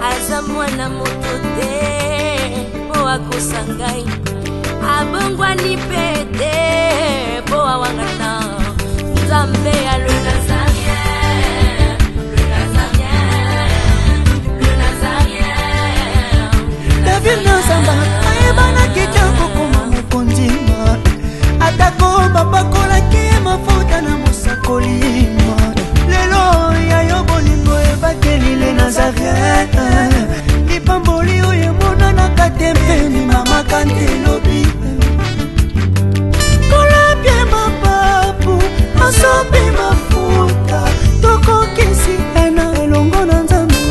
Aza mwana moto te mpo akosa ngai, abongwani mpe te mpo awangana Nzambe ya le Nazarien, le Nazarien, le Nazarien. David Nazamba ayebanaki te kokoma mokonzi, atako bapakolaki ye mafuta na mosakoli. Lelo ya yo bolingo ebateli le Nazarien, lipamboli oyo emonanaka te mpeni mama kantelobi kolapie mapapu masopi mafuta tokokisi ena elongo na Nzambe oyo.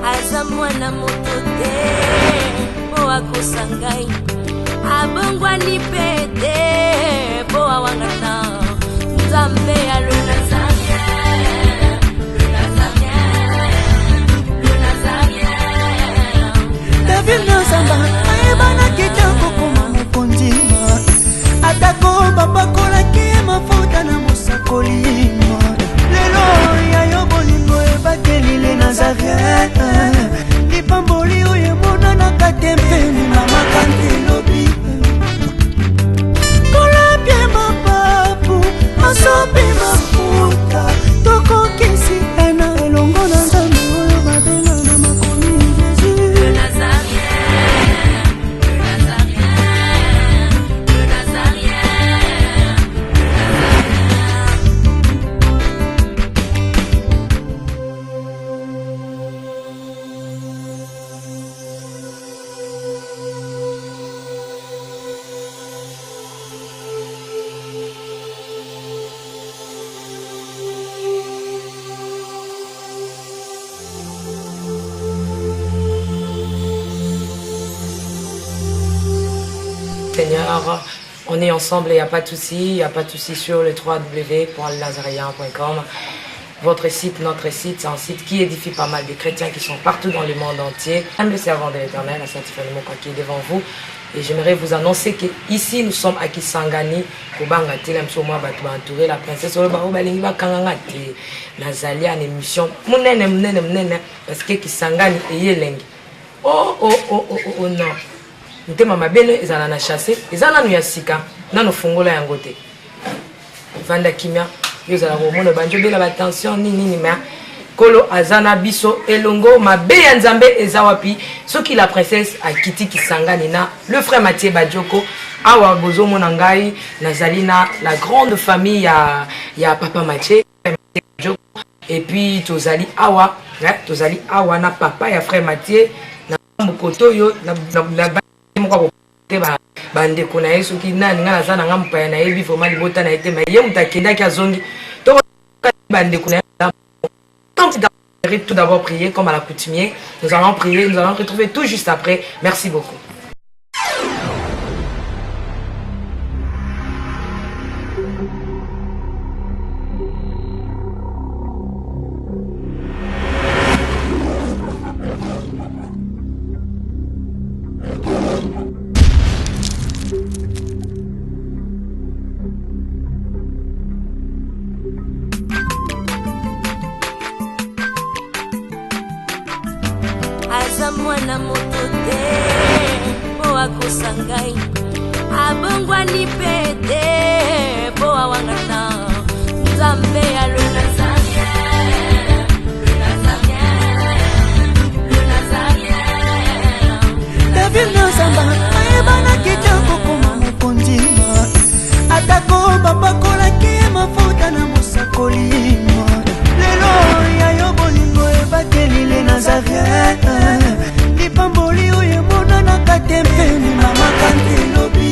Aza mwana moto te mpo akosa ngai, abongwani mpe te mpo awangana Nzambe ya le Nazarien, le Nazarien, le Nazarien. David Nazamba ayebanaki te kokoma mokonzi, atako bapakolaki ye mafuta na mosakoli. Lelo ya yo bolingo ebateli le Nazarien, lipamboli oyo emonanaka te mpeni mama kantelobi kolapie mapapu masopi mafuta tokokisi ena elongo na Nzambe oyo babenga na makomi Jésus. Le Nazarien, le Nazarien, le Nazarien, le Nazarien. Seigneur, on est ensemble, il n'y a pas de souci, il n'y a pas de souci sur le www.lenazaréen.com. Votre site, notre site, c'est un site qui édifie pas mal de chrétiens qui sont partout dans le monde entier. Humble servant de l'Éternel, la Sainte Fanny Mokwa qui est devant vous. Et j'aimerais vous annoncer que ici nous sommes à Kisangani, kobanga te, la miso mwa bato entouré la princesse oyo bango balingi bakanga nga te. Nazali en émission munene munene munene parce que Kisangani eye elengi. Oh oh oh oh oh, oh non. Motema mabe no ezala na chasse, eza nanu ya sika, nanu fungola yango te. Vanda kimia, yo ozala komona banjo bela ba tension nini nini, mais Kolo aza na biso elongo. Mabe ya Nzambe eza wapi soki la princesse akiti Kisangani na le frère Mathieu Badioko? Awa bozomona ngai nazali na la grande famille ya papa Mathieu Badioko, et puis tozali awa, hein, tozali awa na papa ya frère Mathieu na mokoto oyo na moko te bandeko na ye. Soki nani, ngai naza na nga mopaya, nayebi vraiment libota na ye te, mais ye moto akendaki azongi to bandeko na ye. Tout d'abord prier comme à l'accoutumée. Nous allons prier, nous allons retrouver tout juste après. Merci beaucoup. Aza mwana moto te mpo akosa ngai, abongwani mpe te mpo awangana Nzambe ya le Nazarien, le Nazarien, le Nazarien. David Nozamba ayebanaki te kokoma mokonzi, atako bapakolaki ye mafuta na mosakoli. Lelo ya yo bolingo ebateli le Nazarien, lipamboli oyo emonanaka te mpe mamaka nte lobi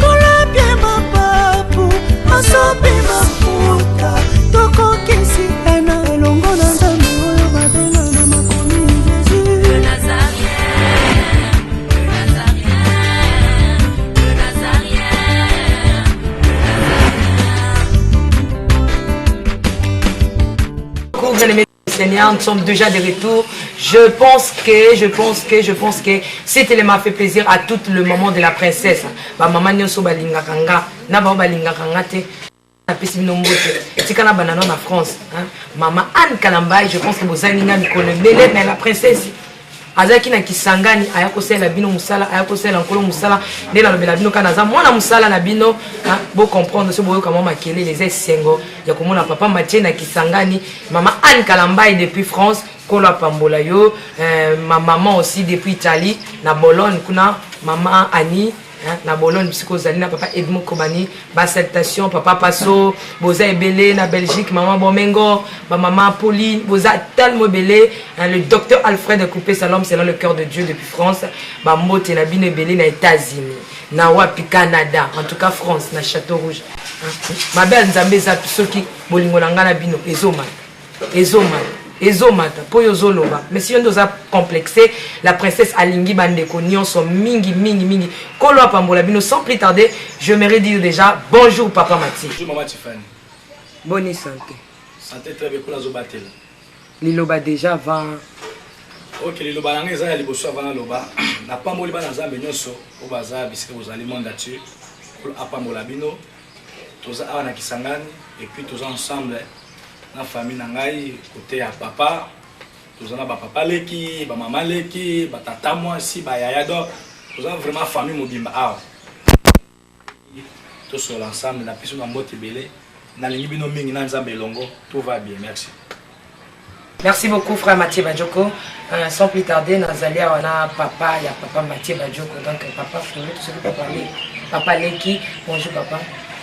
kolapie mapapu masopi mafuta tokokisi ena elongo na Nzambe oyo babenga na makomi Jésus. Le Nazarien, le Nazarien, le Nazarien, le Nazarien. Beaucoup, bien-aimés du Seigneur, nous sommes déjà de retour. Je pense que, je pense que, je pense que cet élément fait plaisir à tout le moment de la princesse. Ba maman nyonso balingaka nga, na ba balingaka nga te. Napesi bino mbote. Tika na banano na France, hein. Maman Anne Kalambay, je pense que bozangi nga mikolo ebele, mais la princesse azalaki na Kisangani, aya kosalela bino mosala, aya kosalela Nkolo mosala. Nde nalobela bino kaka naza mwana mosala na bino, hein, bocomprendre so boyoka mwa makelele. Eza esengo ya komona papa Mathieu na Kisangani, mama Anne Kalambay depuis France, Nkolo apambola yo. Ma maman aussi depuis Italie, na Bologne kuna, mama Annie, hein, na Bologne bisika ozali na papa Edmond Kobani, ba salutation papa Paso, boza ebele na Belgique, maman Bomengo, ba maman Pauline, boza tellement ebele, hein, le docteur Alfred Coupé Salom, c'est là le cœur de Dieu depuis France, ba mbote na bino ebele na États-Unis, na wapi Canada, en tout cas France, na Château Rouge, hein. Mabe ya Nzambe eza soki bolingo na nga na bino ezomata, ezomata, ezomata mpo yo ozoloba, mais si yo nde oza complexe. La princesse alingi bandeko nyonso mingi mingi mingi. Nkolo apambola bino. Sans plus tarder, je m'aimerais dire déjà bonjour papa Mathieu. Bonjour maman Tiffany. Bonne santé. Santé très bien, kuna azobatela. Liloba déjà avant. Ok, liloba na ngai eza ya liboso. Avant naloba, napamboli bana Nzambe nyonso oyo baza bisika bozali, monde entier. Nkolo apambola bino. Toza awa na Kisangani et puis toza ensemble na famille na ngai, côté ya papa toza na bapapa leki, bamama leki, batata mwasi, bayaya, donc toza vraiment famille mobimba awa, tosola ensemble. Napesi na mbote ebele, nalingi bino mingi na Nzambe elongo. Tout va bien, merci. Merci beaucoup frère Mathieu Badjoko. Sans plus tarder, nazali awa na papa ya papa Mathieu Badjoko. Donc papa Flori, tout ce qui peut parler. Papa Leki, bonjour papa.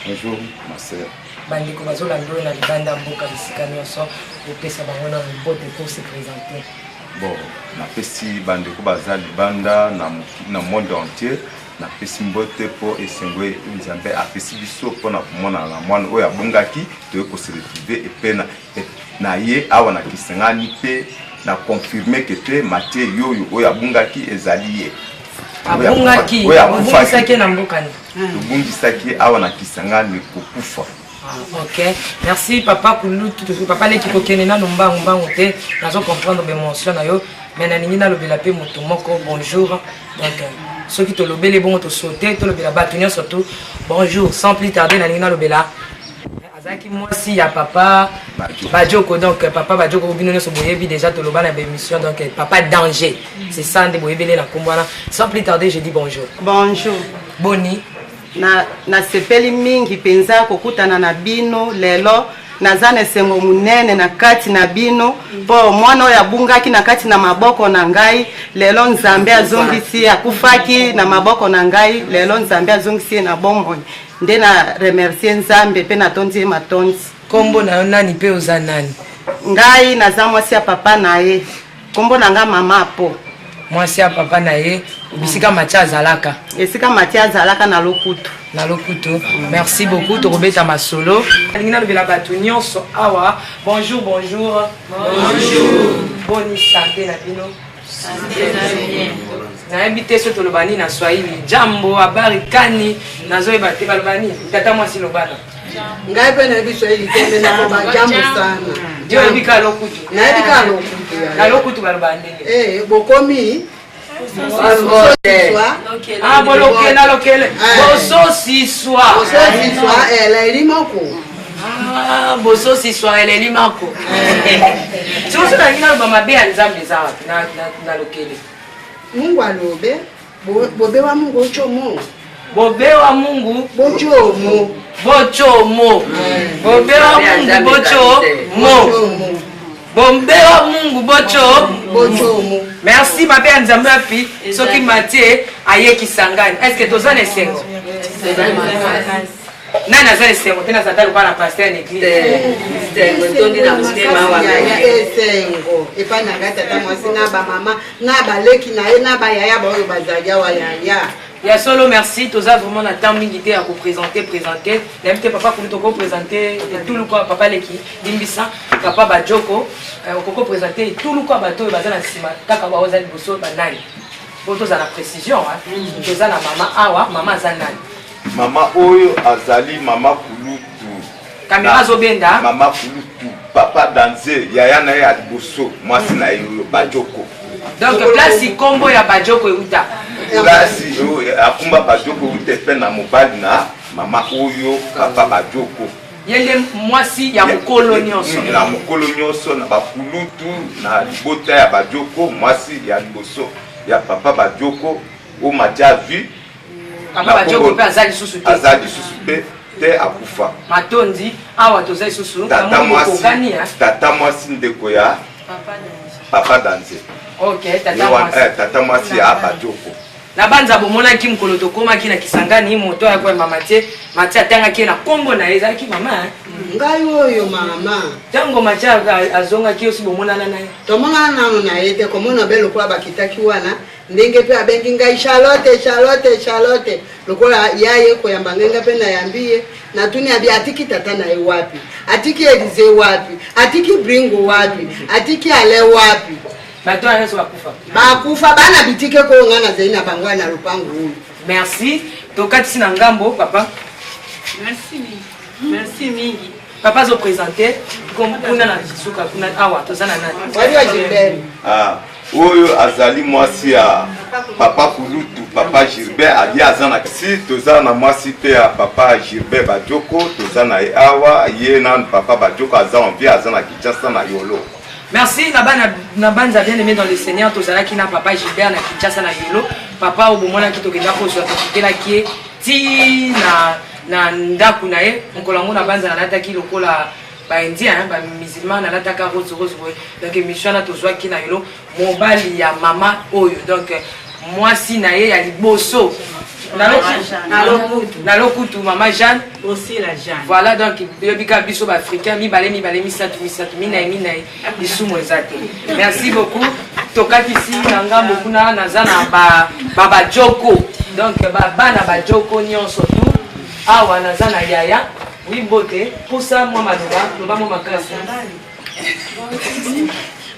Bonjour ma sœur. Bandeko bazolanda oyo na libanda mboka bisika nyonso, opesa bango na mbote pour se présenter. Bon, napesi bandeko baza libanda na monde entier, napesi mbote mpo esengo Nzambe apesi biso mpona komona na mwana oyo abungaki, toye kose retrouver epe na ye awa na Kisangani mpe na confirme ke te Mathieu yoyo oyo abungaki ezali ye. Abungaki? Oyo akufaki. Obungisaki na mboka ni? Tobungisaki awa na Kisangani, kokufa. Ah, ok, merci papa Kulutu. Papa Leki, kokende nano mbangu mbangu te, nazo comprendre baémotion na yo, mais nalingi nalobela mpe moto moko bonjour. Donc soki tolobeli bongo, tosaute, tolobela bato nyonso tu bonjour. Sans plus tarder, nalingi nalobela azalaki mwasi ya papa Badjoko. Badjoko. Donc papa Badjoko, bino nyonso boyebi déjà, toloba na baémission. Donc papa Danger, c'est ça nde boyebeli na nkombo wana. Sans plus tarder, je dis bonjour. Bonjour. Boni? Na nasepeli mingi mpenza kokutana na bino lelo. Naza na esengo monene na kati na bino mpo mwana oyo abungaki na kati na maboko na ngai, lelo Nzambe azongisi ye. Akufaki na maboko na ngai, lelo Nzambe azongisi ye na bomoi. Nde na remercie Nzambe mpe natondi ye matondi. Nkombo na yo nani mpe oza nani? Ngai naza mwasi ya papa na ye. Nkombo na ngai Mama Apo. Mwasi ya papa na ye, bisika Matia azalaka. Esika Matia azalaka na lokutu. Na lokutu. Merci beaucoup, tokobeta masolo. Nalingi nalobela bato nyonso awa. Bonjour, bonjour. Bonjour. Boni santé na bino. Nayebi te soki toloba nini na Swahili. Jambo, habari kani, nazoyeba te baloba nini. Tata mwasi lobana. Ngai mpe nayebi Swahili te, me naloba jambo sana. Yo oyebi kaka lokutu. Nayebi kaka lokutu. Na lokutu baloba ndenge. Eh, bokomi Ah, bolokela lokele. Bososiswa. Bososiswa eleli moko. Ah, bososiswa eleli moko. Soki nalingi naloba mabe ya Nzambe eza wapi na lokele? Mungu alobe bobe wa Mungu ochomo. Bobe wa Mungu bochomo. Bochomo. Bobe wa Mungu bochomo. Bombe wa Mungu bocho. Bochomo. Merci mabe ya Nzambe wapi soki Mathieu aye Kisangani. Est-ce que toza na esengo? Nani aza na esengo te naza ata lokola na pasteur na église. Esengo epai na ngai tata mwasi na bamama na baleki na ye na bayaya baoyo bazali awa yaya. Ya solo, merci. Toza vraiment na temps mingi te ya koprésente présente. Nayebi te papa kulu tokoprésente etuluku ya papa leki limbisa papa bajoko okokoprésente etuluku ya bato oyo baza na nsima kaka baoza liboso banani po toza na précision. Toza na mama awa. Mama aza nani? Mama oyo azali mama kulutu. Kamera azobenda. Mama kulutu papa Danze, yaya na ye ya liboso, mwasi na ye oyo Bajoko. Donc place kombo ya Bajoko euta. Place oyo akumba Bajoko euta epe na mobali na mama oyo papa Bajoko. Ye nde mwasi ya mokolo nyonso. Na mokolo nyonso na bakulutu na libota ya Bajoko, mwasi ya liboso ya papa Bajoko oyo Matia azwi. Papa Bajoko mpe aza lisusu te. Aza lisusu te te, akufa. Matondi. Awa toza lisusu tata mwasi, tata mwasi ndeko ya papa Danze. Ok, tata mwasi. Tata mwasi ya Bajoko. Na banza bomonaki mokolo tokomaki na Kisangani, moto ya koyamba Matie. Matie atangaki ye na nkombo na ye, ezalaki mama. Ngai oyo mama. Ntango Matie azongaki, osi bomonana na ye? Tomonana nano na ye te. Komona be lokola bakitaki wana ndenge mpe abengi ngai Charlotte, Charlotte, Charlotte, lokola ya ye koyamba ngai, ngai mpe nayambi ye. Natuni abi atiki tata na ye wapi, atiki Elize wapi, atiki Bringo wapi, atiki Ale wapi. Bato wana nyonso bakufa. Bakufa bana bitike koyo ngai nazali na bango ya na lopango oyo. Merci. Tokatisi na ngambo papa. Merci mingi. Merci mingi. Papa azoprésente kuna na suka kuna awa toza na nani? Wali wa Gilbert. Ah, oyo azali mwasi ya papa kulutu papa Gilbert abi aza na si toza na mwasi mpe ya papa Gilbert Bajoko, toza na ye awa. Ye nanu papa Bajoko aza en vie, aza na Kinshasa na Yolo. Merci na bana na banza bien aimé dans le Seigneur. Tozalaki na papa Gilbert na Kinshasa na Yolo. Papa oyo bomonaki tokenda kozwa, tokutelaki ye ti na ndako na ye. Mokolo yango na banza nalataki lokola baindien, bamusulman, nalataka rose rose boye. Donc émission wana tozwaki na Yolo mobali ya mama oyo, donc mwasi na ye ya liboso na lokutu, mama Jeanne. Aussi la Jeanne. Voilà, donc yobi kaka biso baafricain mibale mibale, misato misato, minai minai, lisumu eza te. Merci beaucoup. Tokatisi na ngambo kuna, naza na babajoko, donc bana bajoko nyonso tu awa. Naza na yaya. Wi, mbote. Pusa mwa maloba, loba mwa makasi.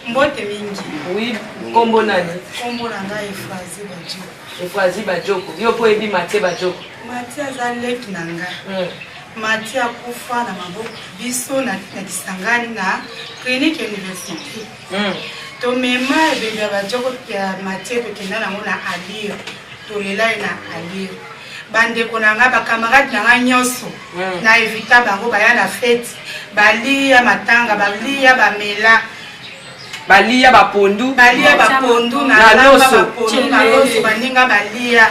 Mbote mingi. Wi, nkombo nani? Nkombo na ngai Efrazi Bajoko. Efrazi Bajoko, yo mpo oyebi Matie Bajoko? Matie aza leki na ngai. Matie akufa na maboko biso na Kisangani na clinique université. Tomema ebembe ya Bajoko ya Matie, tokenda nango na Alire, tolela ye na Alire. Bandeko na ngai, bacamarade na ngai nyonso na evita bango baya na fête, balia matanga, balia, bamela. Balia bapondu. Balia bapondu na loso, bapondu na loso, baninga balia.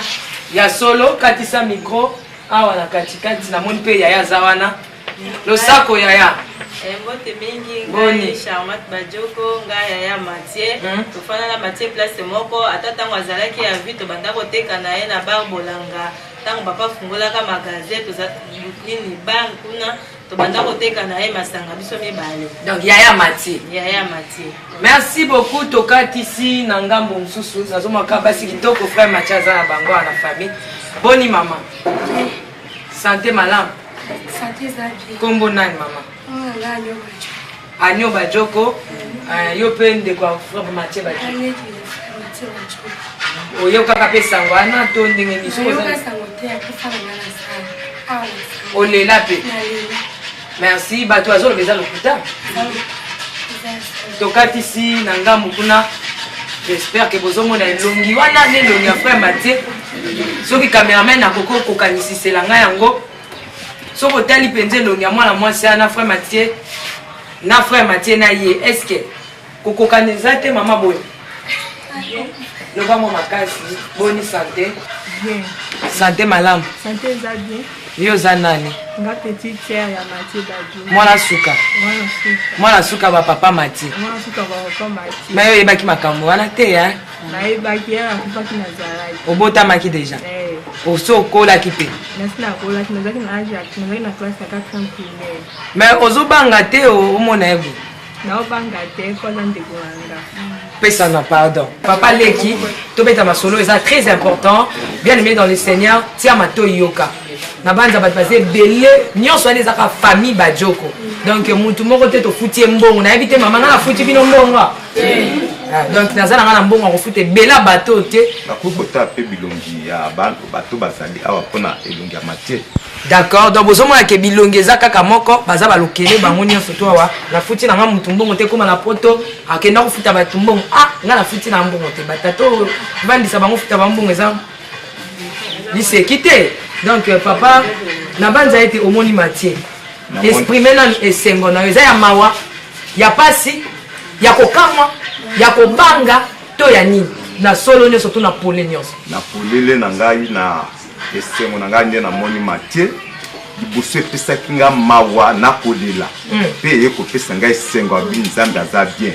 Ya solo. Katisa micro awa na katikati. Namoni mpe yaya aza wana. Losako yaya. Mbote mingi. Ngai Charmante Bajoko, ngai yaya Matie. Tofanda na Matie place moko ata ntango azalaki ya vie. Tobanda koteka na ye na bar Bolanga ntango papa afungolaka magasin, toza nini bar kuna. Tobanda koteka na ye masanga biso mibale. Donc yaya Mathieu. Yaya Mathieu. Merci beaucoup tokatisi na ngambo mosusu nazomaka basi kitoko frère Mathieu aza na bango na famille. Boni mama. Santé malamu. Santé eza bien. Kombo nani mama? Oh, nga Agno Badjoko. Agno Badjoko. Yo pe ndeko ya frère Mathieu Badjoko. Aleki ya frère Mathieu Badjoko. Oyokaka pe sango wana to ndenge nini? Nayoka sango te akufa na nga na sala. Awa na sala. Olela pe. Nalela. Merci bato azoloba eza lokuta. Tokatisi na ngambo kuna. J'espère que bozomona elongi wana nde elongi ya frère Mathieu. Soki cameraman akoki kokanisisela ngai yango. Soki otali mpenza elongi ya mwana mwasi wana frère Mathieu na frère Mathieu na ye est-ce que kokokana eza te mama boni? Loba mwa makasi boni santé? Bien. Santé malamu. Santé eza bien. Yo oza nani? Nga petite sœur ya Mathieu Badjoko. Mwana suka. Mwana suka. Mwana suka ba papa Mathieu. Mwana suka ba papa Mathieu. Mais yo oyebaki makambo wana te hein? Nayebaki ye akufaki nazalaki. Obotamaki déjà? Eh. Osi okolaki pe? Nasi nakolaki, nazalaki na age ya nazalaki na classe ya 4e primaire. Mais ozobanga te omona ye boye? Naobanga te mpo aza ndeko na nga. Pesana pardon. Papa Leki, tobeta masolo eza très important. Bien aimé dans le Seigneur, tia matoyi yoka. Na banza bato baza ebele, nyonso wana ezaka famille Badjoko. Donc mutu moko te tofuti ye mbongo, nayebi te mama nga nafuti bino mbongo. Ah, donc naza na nga na mbongo ya kofuta ebele ya bato te. Nakoki kotala mpe bilongi ya bato bazali awa mpona elongi ya Mathieu. D'accord, donc bozomona ke bilongi eza kaka moko, baza balokele bango nyonso to awa. Nafuti na nga mutu mbongo te koma na poto, akenda kofuta bato mbongo. Ah, nga nafuti na mbongo te. Batata oyo vandisa bango futa bango mbongo eza liseki te. Donc papa, nabanza ete omoni Mathieu. Exprimer nanu esengo na yo eza ya mawa, ya pasi, ya kokamwa, ya kobanga to ya nini? Na solo nyonso to na pole nyonso. Na polele na ngai na esengo na ngai nde namoni Mathieu liboso epesaki nga mawa na kolela mpe eye kopesa ngai esengo abi Nzambe aza bien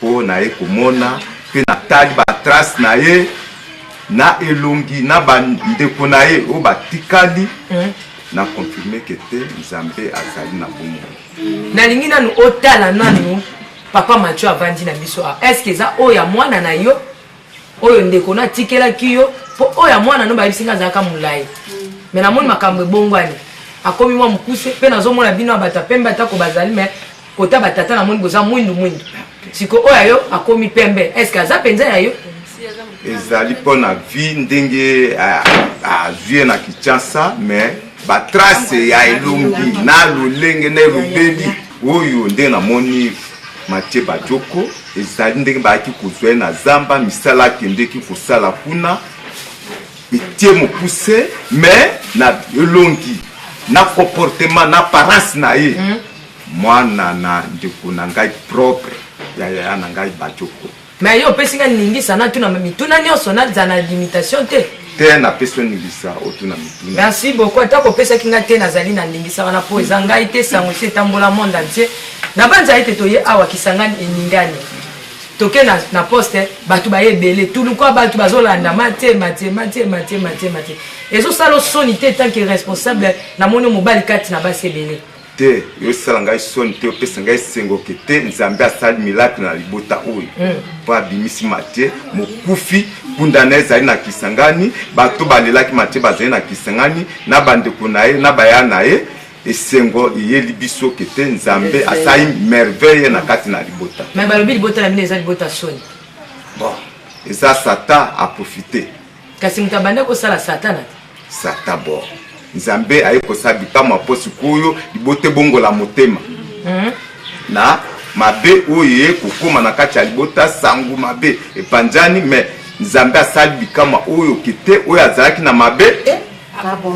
mpo naye komona mpe natali batrace na ye na elongi na bandeko na ye oyo batikali na confirme ke te Nzambe azali na bomoi. Nalingi nanu otala nanu papa Mathieu avandi na biso awa, est-ce que eza oyo ya mwana na yo oyo ndeko na atikelaki yo? Po oyo ya mwana no bayebisi nga azalaka molai, mais namoni makambo ebongwani, akomi mwa mokuse. Mpe nazomona bino ya bato ya pembe atako bazali, mais kota batata namoni boza mwindu mwindu. Siko oyo ya yo akomi pembe, est-ce que aza mpenza ya yo? Ezali mpo na vie ndenge azwi ye na Kinshasa, mais batrace ya elongi na lolenge na elobeli oyo nde namoni Mathieu Badjoko ezali ndenge bayaki kozwa ye na zamba, misala akendeki kosala kuna etie mokuse, mais na elongi na comportement na apparence na ye mwana na ndeko na ngai propre ya yaya na ngai Badjoko. Mais yo opesi nga ningisa natuna mituna nyonso, naza na limitation te. Te, napesi yo ningisa otuna mituna. Merci beaucoup. Atako opesaki nga te, nazali na ndingisa wana mpo eza ngai te, sango esi etambola monde entier. Nabanza ete toye awa Kisangani eningani. Toke na, na poste, bato baye ebele, tulukwa bato bazolanda Mathieu, Mathieu, Mathieu, Mathieu, Mathieu, Mathieu. Ezosala soni te tant que responsable, namoni mobali kati na basi ebele. Te, yosala ngai soni te, opesa ngai esengo ke te Nzambe asali miracle na libota oyo mpo abimisi Mathieu mokufi. Kunda na ye ezali na Kisangani, bato balelaki Mathieu bazali na Kisangani na bandeko na ye na baya na ye. Esengo eyeli biso ke te Nzambe asali merveille na kati na libota. Mais balobi libota na bino eza libota soni. Bon, eza Satan a profiter. Kasi moto abanda kosala Satana te. Satan bon. Nzambe aye kosala bikamwa mpo sikoyo libota ebongola motema na mabe oyo eye kokoma na kati ya libota, sango mabe epanzani, mais Nzambe asali bikamwa oyo ke te oyo azalaki na mabe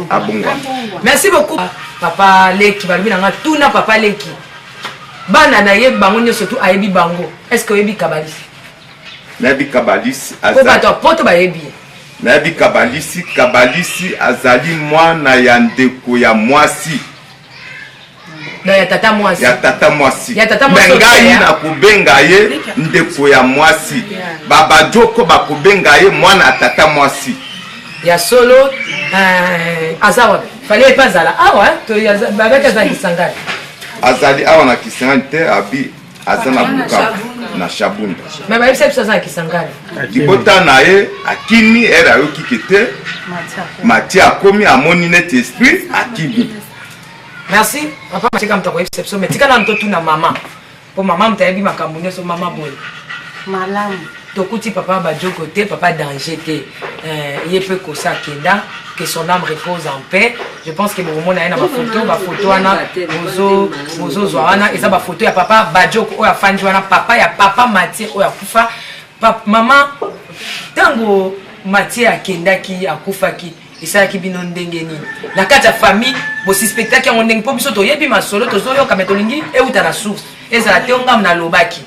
abongwana. Merci beaucoup papa Leki. Balobi na nga tuna papa Leki bana na ye bango nyonso tu ayebi bango. Est-ce que oyebi Kabalisi? Nayebi Kabalisi Po bato ya poto bayebi ye. Nayebi Kabalisi. Kabalisi azali mwana ya ndeko ya mwasi. Donc ya tata mwasi. Ya tata mwasi. Ya tata mwasi. Mais ngai nakobenga ye ndeko ya mwasi. Babajoko bakobenga ye mwana ya tata mwasi. Ya solo, aza wapi? Fallait epe azala awa, babaki aza na Kisangani. Azali awa na Kisangani te, abi aza na Bukavu na Shabunda. Mais bayebisa biso aza na Kisangani. Libota na ye akimi ere ayoki ke te Matie akomi, amoni neti esprit akimi. Merci papa Matie kamta koyebisa biso, mais tika nanu totuna mama po mama moto ayebi makambo nyonso. Mama boye malamu. Tokuti papa Bajoko te, papa danger te, ye mpe kosa akenda, que son âme repose en paix. Je pense que bokomona ye na bafoto, bafoto wana bozozwa wana eza bafoto ya papa Bajoko oyo afandi wana, papa ya papa Matie oyo akufa. Mama, ntango Matie akendaki, akufaki, esalaki bino ndenge nini na kati ya famille? Bosuspectaki yango ndenge? Mpo biso toyebi masolo tozoyoka, me tolingi euta na source, ezala te ongamu nalobaki.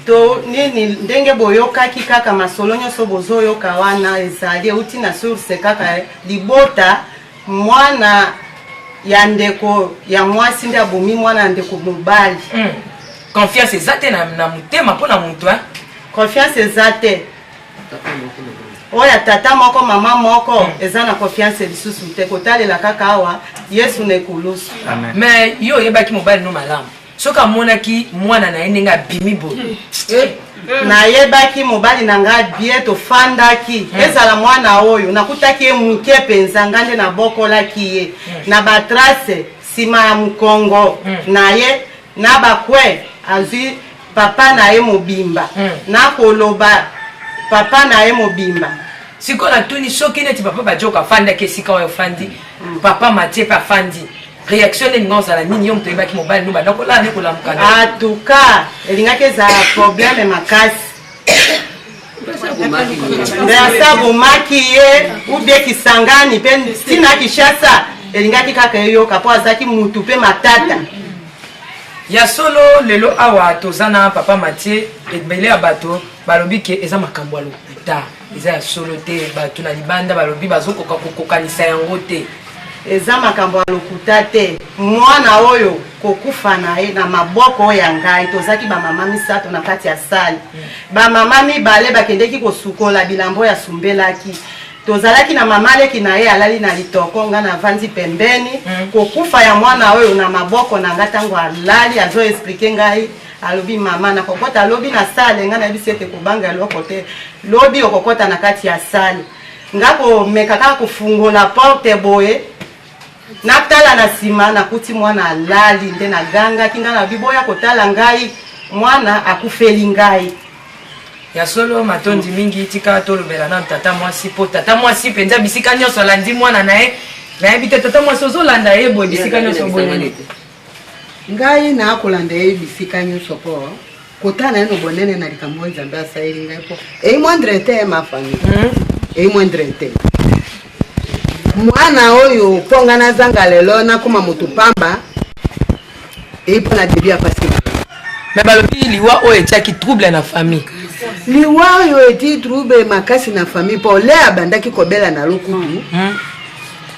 To nini, ndenge boyokaki kaka masolo nyonso bozoyoka wana ezali euti na source kaka libota. Mwana ya ndeko ya mwasi nde abomi mwana ya ndeko mobali. Confiance eza te na motema mpo na moto? Confiance eza te. Oyo ya tata moko mama moko, eza na confiance lisusu te. Kotalela kaka awa Yesu na ekulusu. Mais yo oyebaki mobali no malamu, soki amonaki mwana na ye ndenge abimi boye? Nayebaki mobali na ngai bien, tofandaki. Ezala mwana oyo nakutaki ye moke mpenza, ngai nde nabokolaki ye na batrace nsima ya mokongo na ye na bakwe azwi papa na ye mobimba, nakoloba papa na ye mobimba. Sikoyo natuni, soki neti papa Bajoko afandaki esika oyo ofandi, papa Matie mpe afandi, réaction nini nga ozala nini? Yo moto oyebaki mobali no, banda kolala nde kolamuka na ye. En tout cas elingaki ezala problème makasi. Nde abomaki ye ubie Kisangani mpe ntina Kinshasa elingaki kaka eyoka, mpo azalaki mutu mpe matata. Ya solo, lelo awa toza na papa Matie. Ebele ya bato balobi ke eza makambo ya lokuta, eza ya solo te. Bato na libanda balobi bazokoka kokokanisa yango te. Eza makambo ya lokuta te. Mwana oyo kokufa na ye na maboko oyo ya ngai, tozalaki bamama misato na kati ya salle. Bamama mibale bakendeki kosukola bilambo oyo asumbelaki. Tozalaki na mama leki na ye alali na litoko, ngai navandi pembeni. Kokufa ya mwana oyo na maboko na ngai, ntango alali azoexpliquer ngai, alobi: "Mama, nakokɔta alobi na salle." Ngai nayebisi ete kobanga eloko te, lobi okokɔta na kati ya salle. Nga komeka kaka kofungola porte boye, natala na nsima, nakuti mwana alali. Nde nagangaki, ngai nabi: "Boya kotala ngai, mwana akufeli ngai." Ya solo, matondi mingi. Tika tolobela nanu tata mwasi, mpo tata mwasi mpenza bisika nyonso alandi mwana na ye. Nayebi te, tata mwasi, ozolanda ye boye bisika nyonso boye? Ngai nakolanda ye bisika nyonso mpo kotala nano bonene na likambo oyo Nzambe asaleli ngai, mpo eyi moindre te, ma famille eyi moindre te. Mwana oyo, mpo ngai nazanga lelo nakóma motu pamba, eyi mpo na début ya pasi. Me balobi liwa oyo etiaki trouble na famille. Liwa oyo eti trouble makasi na famille, mpo le abandaki kobela na lokutu,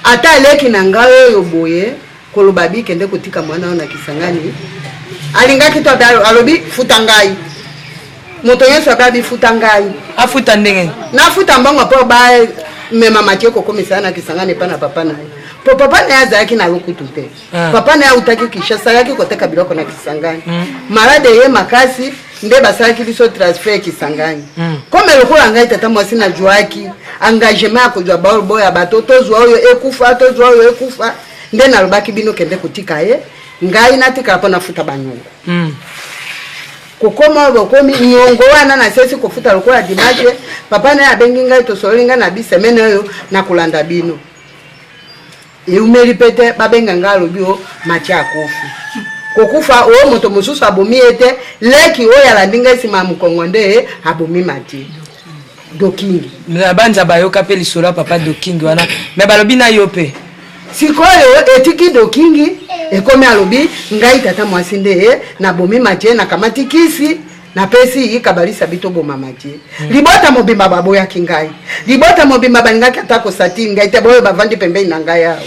ata aleki na ngai oyo boye koloba bikende kotika mwana oyo na Kisangani, alingaki to alobi: "Futa ngai." Moto nyonso abe abifuta ngai. Afuta ndenge? Nafuta mbongo mpo bamema Matie kokomisa na Kisangani epa na papa na ye, mpo papa na ye azalaki na lokutu te. Papa na ye autaki Kinshasa, ayaki koteka biloko na Kisangani. Malade ye makasi, nde basalaki biso transfert Kisangani. Kome lokola ngai tata mwasi nazwaki engagement ya kozwa baoyo bato, tozwa oyo ekufa, tozwa oyo ekufa, nde nalobaki: "Bino kende kotika ye, ngai natikala mpo nafuta banyongo." Kokoma oyo bokomi nyongo wana, nasesi kofuta lokola dimanche. Papa na ye abengi ngai, tosololi, ngai na bisemaine oyo nakolanda bino. Eumeli mpe te, babenga ngai, alobi: "O Matie akufi." Kokufa oyo moto mosusu abomi ye te, leki oyo alandi ngai nsima ya mokongo nde abomi Matie Dokingi. Na banza bayoka mpe lisolo ya papa Dokingi wana, me balobi na yo mpe. Sikoyo etiki Dokingi ekomi, alobi ngai tata mwasi nde nabomi Matie, nakamati kisi, napesi ikabalisa bi toboma Matie. Libota mobimba baboyaki ngai, libota mobimba balingaki ata kosati ngai te. Boyo bavandi pembeni na ngai awa,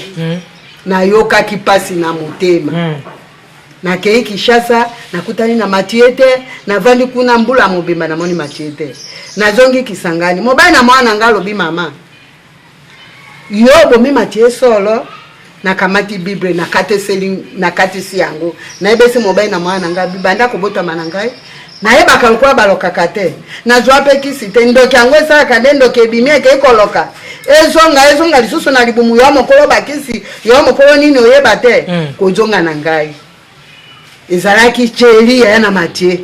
nayokaki mpasi na motema. Nakei Kinshasa, nakutani na Matie te. Navandi kuna mbula mobimba, namoni Matie te. Nazongi Kisangani, mobali na mwana ngai alobi: "Mama, Yo obomi Matie solo? Nakamati Bible, nakateseli, nakatisi yango. Nayebisi mobali na mwana na ngai, banda kobotama na ngai, nayebaka lokola balokaka te. Nazwa mpe kisi te. Ndoki yango esalaka nde ndoki ebimi ekei koloka. Ezonga, ezonga lisusu na libumu yo mokolo bakisi, yo mokolo nini oyeba te. Kozonga na ngai. Ezalaki Thierry yaya na Mathieu.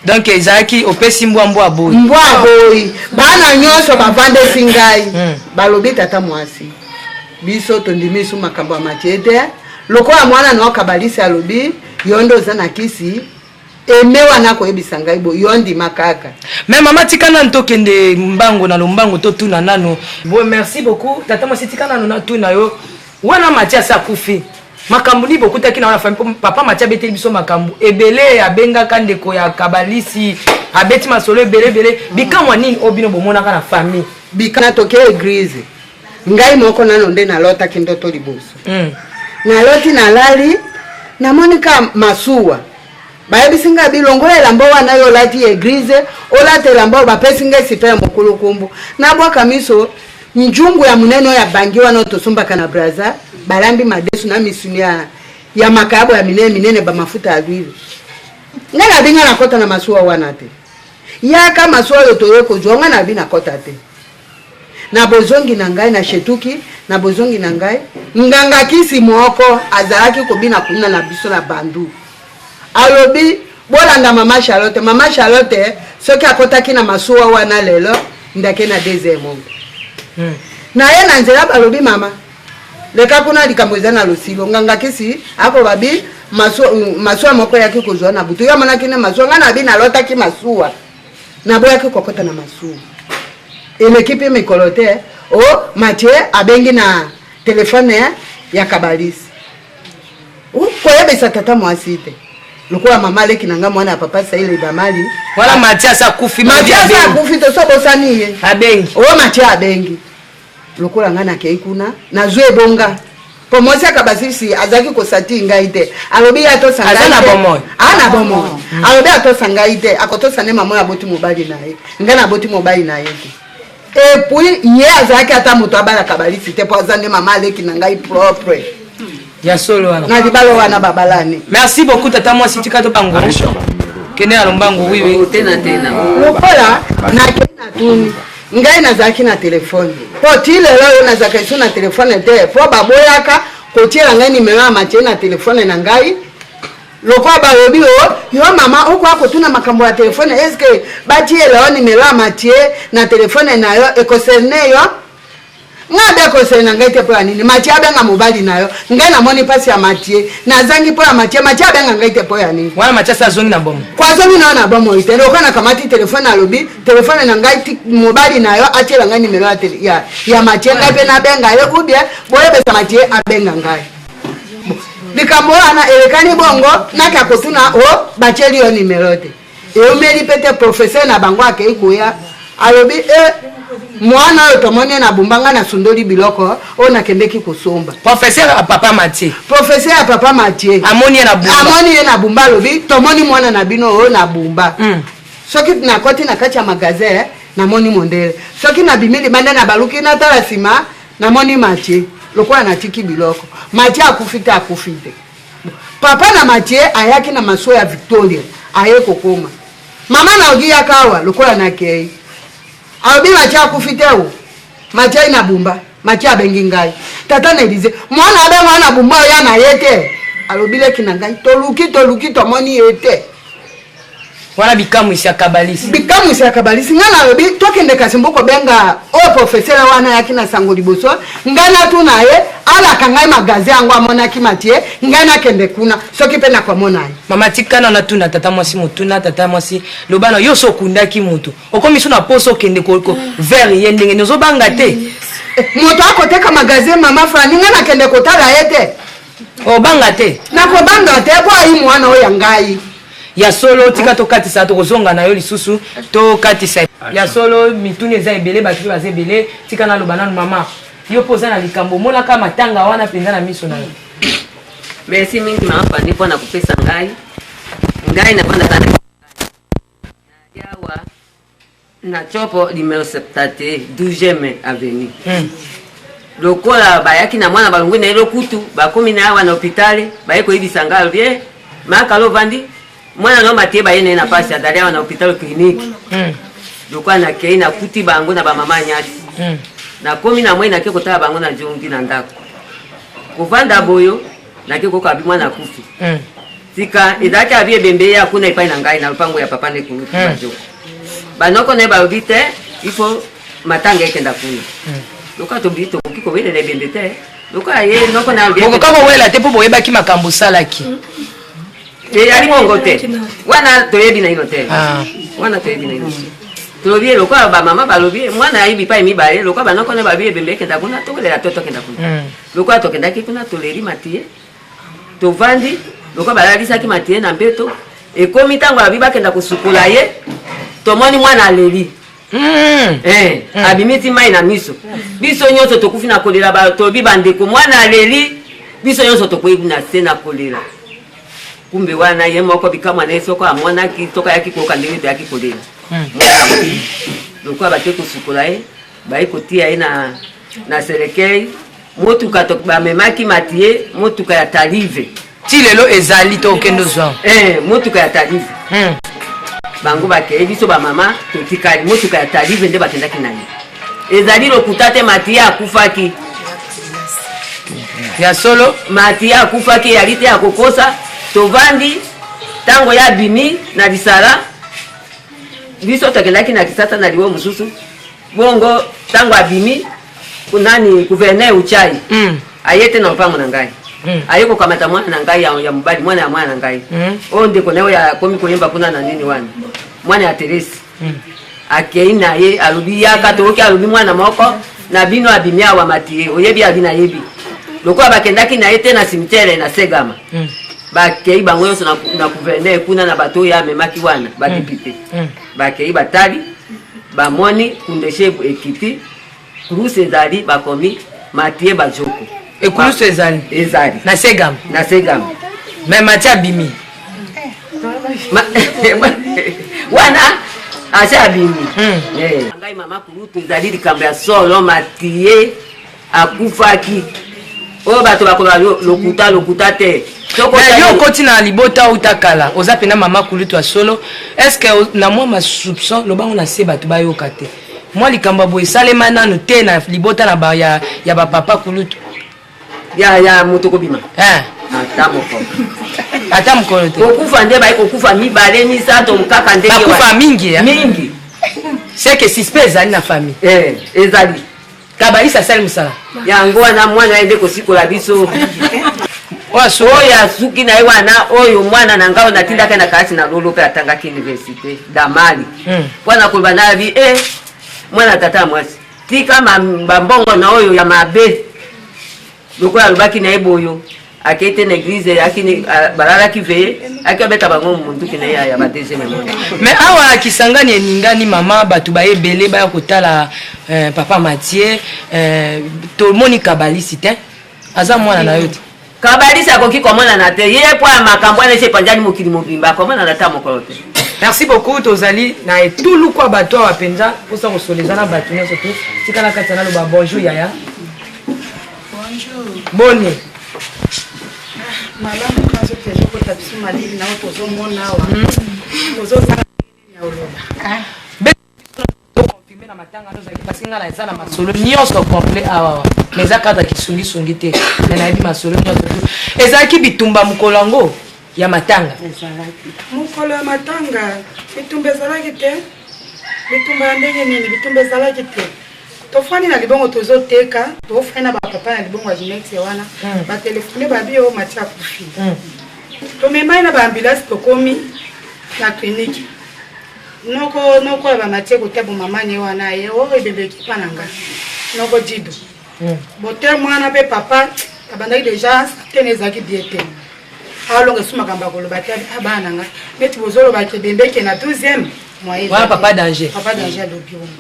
Donc ezalaki opesi mbwa mbwa aboyi. Mbwa aboyi. Bana nyonso bavandesi ngai. Balobi tata mwasi. Biso tondimi su makambo ya Mathieu te. Lokola mwana na okabalisi alobi yo nde oza na kisi. Eme wana koyebisa ngai bo yo ndima kaka. Mais mama tika nanu tokende mbango na lombango totuna nanu. Bon merci beaucoup tata mwasi tika nanu natuna yo wana Mathieu asi akufi. Makambo nini bokutaki na wana famille po papa Mathieu abeteli biso makambo ebele abengaka ndeko ya kabalisi abeti masolo ebele ebele bikamwa nini oyo bino bomonaka na famille. Bikana toke eglise ngai moko nano nde nalotaki ndoto liboso. Naloti nalali namoni ka masuwa bayebisi ngai bilongola elamba wana yo olati eglise olata elamba oyo bapesi ngai sipe ya mokulukumbu nabwaka miso njungu ya monene oyo ya bangi wana oyo tosombaka na Brazza balambi madesu na misuni ya makayabo ya minene minene bamafuta ya l'huile ngai nabi ngai nakɔta na masuwa wana te yaka masuwa oyo toye kozwa ngai nabi nakɔta te na bozongi na ngai na shetuki na bozongi na ngai nganga kisi moko azalaki kobina kuna na biso na bandu alobi bolanda mama Charlotte mama Charlotte soki akotaki na masuwa wana lelo ndake na deuxième monde. Na ye na nzela balobi mama leka kuna likambo eza na losilo nganga kisi akoba bi masuwa moko eyaki kozwa na butu yo amonaki ne masuwa ngai na bi nalotaki masuwa naboyaki kokota na masuwa eleki mpe mikolo te o Mathieu abengi na telefone ya kabalisi koyebisa tata mwasi te lokola mama aleki na ngai mwana ya papa Saile Damali wana Mathieu asa akufi Mathieu asa akufi to so bosani ye abengi o Mathieu abengi lokola ngai nakei kuna nazwi ebonga po mwasi akabasisi azalaki kosati ngai te alobi ye atosa ngai Aza na te. bomoi. Aza na bomoi. Alobi atosa ngai te akotosa nde mama oyo aboti mobali na ye ngai naboti mobali na ye te et puis ye azalaki ata moto abalaka balisi te po aza nde mama aleki na ngai propre ya solo wana na libala wana babalani. Merci beaucoup tata mwasi tika to bango kende na lombango oui oui tena tena lokola nakei natuni ngai nazalaki na telefone po ti lelo oyo nazalaka lisusu na telefone te po baboyaka kotiela ngai nimero ya Mathieu na telefone na ngai lokola balobi o yo mama okoya kotuna makambo ya telefone eske batiela yo nimero ya Mathieu na telefone na yo ekocerne yo ngai abe ekosele na ngai te mpo ya nini Mathieu abenga mobali na yo ngai namoni mpasi ya Mathieu nazangi mpo ya Mathieu Mathieu abenga ngai te mpo ya nini wana Mathieu asi azongi na bomoi ko azongi na yo na bomoi te lokola nakamati telefone alobi telefone na ngai mobali na yo atiela ngai nimero ya Mathieu ngai mpe nabenga ye ou bien boyebisa Mathieu abenga ngai likambo wana elekani bongo naki akotuna o batieli yo nimero te eumeli mpe te professeur na bango akei koya alobi e mwana oyo tomoni ye na bumba ngai nasundoli biloko oyo nakendeki kosomba professeur ya papa Mathieu professeur ya papa Mathieu amoni ye na bumba amoni ye na bumba alobi tomoni mwana na bino oyo na bumba. Soki nakoti na kati ya magasin namoni mondele soki nabimi libanda na baluki natala nsima namoni Mathieu lokola natiki biloko Mathieu akufi te akufi te papa na Mathieu ayaki na masuwa ya Victoria aye kokoma mama naoki yaka awa lokola nakei alobi Mathieu akufi te o Mathieu na bumba Mathieu abengi ngai tata na Elize mwana abenga na bumba oya na ye te alobi leki na ngai toluki toluki tomoni ye te wana bikamwisi ya kabalisi bikamwisi ya kabalisi ngai nalobi tokende kasi mboko benga oyo professeur wana ayaki na sango liboso ngai natuna ye alaka ngai magasin yango amonaki Mathieu ngai nakende kuna soki mpe nakomona ye mama tikana natuna tata mwasi motuna tata mwasi loba na yo so okundaki moto okomi so na poso okende vers ye ndenge nini ozobanga te moto akoteka magasin mama Frani ngai nakende kotala ye te obanga te nakobanga te po ayi mwana oyo ya ngai ya solo tika tokatisa tokozonga na yo lisusu tokatisa ya solo mituni eza ebele bato mpe baza ebele tika naloba nanu mama yo mpo oza na likambo omonaka matanga wana mpenza na miso na yo merci mingi mama Fani mpona kopesa ngai ngai navandaka na yawa na Tshopo numéro 71 12e avenue. Lokola bayaki na mwana balongwe na ye lokutu, bakomi na awa na hopitale, baye koyebisa ngai, alobi eh, makalo ovandi mwana no matie baye na ye na pasi azali awa na hopitale clinique. Lokola nakei nakuti bango na bamama nyasi. Nakomi na moi nake kotala bango na jongi na ndako. Kovanda boyo nake koyoka abi mwana akufi. Sika ezalaki abi ebembe ye akuna epai na ngai na lopango ya papa nde kulutu Bajoko. Banoko na ye balobi te il faut matanga ekenda kuna. Lokola tobi tokoki kowelela ebembe te. Lokola ye noko na bokoka kowela te mpo boyebaki makambo osalaki. Eyali bongo te. Wana toyebi naino te. Wana toyebi naino te. Tolobi ye lokola bamama balobi mwana ayebi bipai mibale lokola banoko na balobi ebembe ekenda kuna towelela to tokenda kuna. Lokola tokendaki kuna toleli matie tovandi lokola balalisaki matie na mbeto ekomi ntango alobi bakenda kosukola ye tomoni mwana aleli. Abimisi mai na miso biso nyonso tokufi na kolela tolobi bandeko mwana aleli biso nyonso tokwei na se na kolela kumbe wana ye moko bikamwa na ye soko amonaki soko ayaki koyoka ndenge toyaki kolela. Mwana akufi lokola bake kosukola ye baye kotia ye na na selekei motuka bamemaki matie motuka ya talive ti lelo ezali to okende ozwa motuka ya talive. Bango bakei biso bamama totikali motuka ya talive nde bakendaki na ye ezali lokuta te matie akufaki ya solo matie akufaki eyali te ya kokosa tovandi ntango ye abimi na lisala biso tokendaki na kisasa na liwo mosusu bongo ntango abimi nani gouverneur Uchai aye te na lopango na ngai. Aye kokamata mwana na ngai ya mobali mwana ya mwana na ngai. Oyo ndeko na ye oyo akomi koyemba kuna na nini wana mwana ya Teresi. Akei na ye alobi yaka toyoki alobi mwana moko na bino abimi awa matie oyebi abi nayebi lokola bakendaki na ye te na cimetière na Segama. Bakei bango nyonso na gouverneur kuna na bato oyo amemaki wana badepute bakei batali bamoni kundeshe ekiti kuruse ezali bakomi matie bajoko ekulusu ezali ezali na Segama na Segama mais matie abimi wana ase abimi. Ngai mama kulutu ezali likambo ya solo matie akufaki oyo bato bakoloba lokuta lokuta te. Yo okoti na libota outa kala oza mpena mama kulutu ya solo est ce que na mwa masoupçon lobango na se bato bayoka te mwa likambo ya boye esalema nanu te na libota na ba, ya, ya bapapa kulutu ya moto kobima ata mokolo ata mokolo te kokufa nde baye kokufa mibale misato kaka ndenge bakufa mingi mingi c'est que suspect ezali na famille ezali kabalisi asali mosala yango wana mwana ye nde kosikola biso oyo asuki na ye wana oyo mwana na ngai natindaki na kalasi na lolo mpe atangaki université damali wana koloba na yabi e mwana tata ya mwasi tika bambongo na oyo ya mabe lokola alobaki na ye boyo akei te na eglize balalaki veye aki abeta bango munduki na ye ya ba deuxième monde mais awa Kisangani eningani mama bato baye ebele baya kotala papa Mathieu tomoni kabalisi te aza mwana na yo te kabalisi akoki komonana te ye po ya makambo wana esi epanzani mokili mobimba akomonana ata mokolo te merci beaucoup tozali na etuluku ya bato awa mpenza mposa kosola eza na bato nyonso tu tika na kati ya naloba bonjour yaya Bonjour. Boni. Malamu nazoki ezokota biso malili na oyo tozomona awa. Tozozala nini ya oloba. Toconfirme na matanga nozalaki parce que ngai naza na masolo nyonso complet awa mais eza cadre kisungisungi te mais nayebi masolo nyonso tu ezalaki bitumba mokolo yango ya matanga mokolo ya matanga bitumba ezalaki te bitumba ya ndenge nini bitumba ezalaki te tofandi na libongo tozoteka tofandi na bapapa na libongo ya jinexe wana batelefone babi oyo mati akufi tomemai na baambulance tokomi na klinike noko noko ya bamatie kote bomama ne wana ye oyo ebembe ekipa na nga noko dido bote mwana mpe papa abandaki deja tene ezalaki bien te alonga esu makambo ya koloba te abana na nga neti bozolobaka ebembe eke na 12e wana papa danger papa danger alobi wana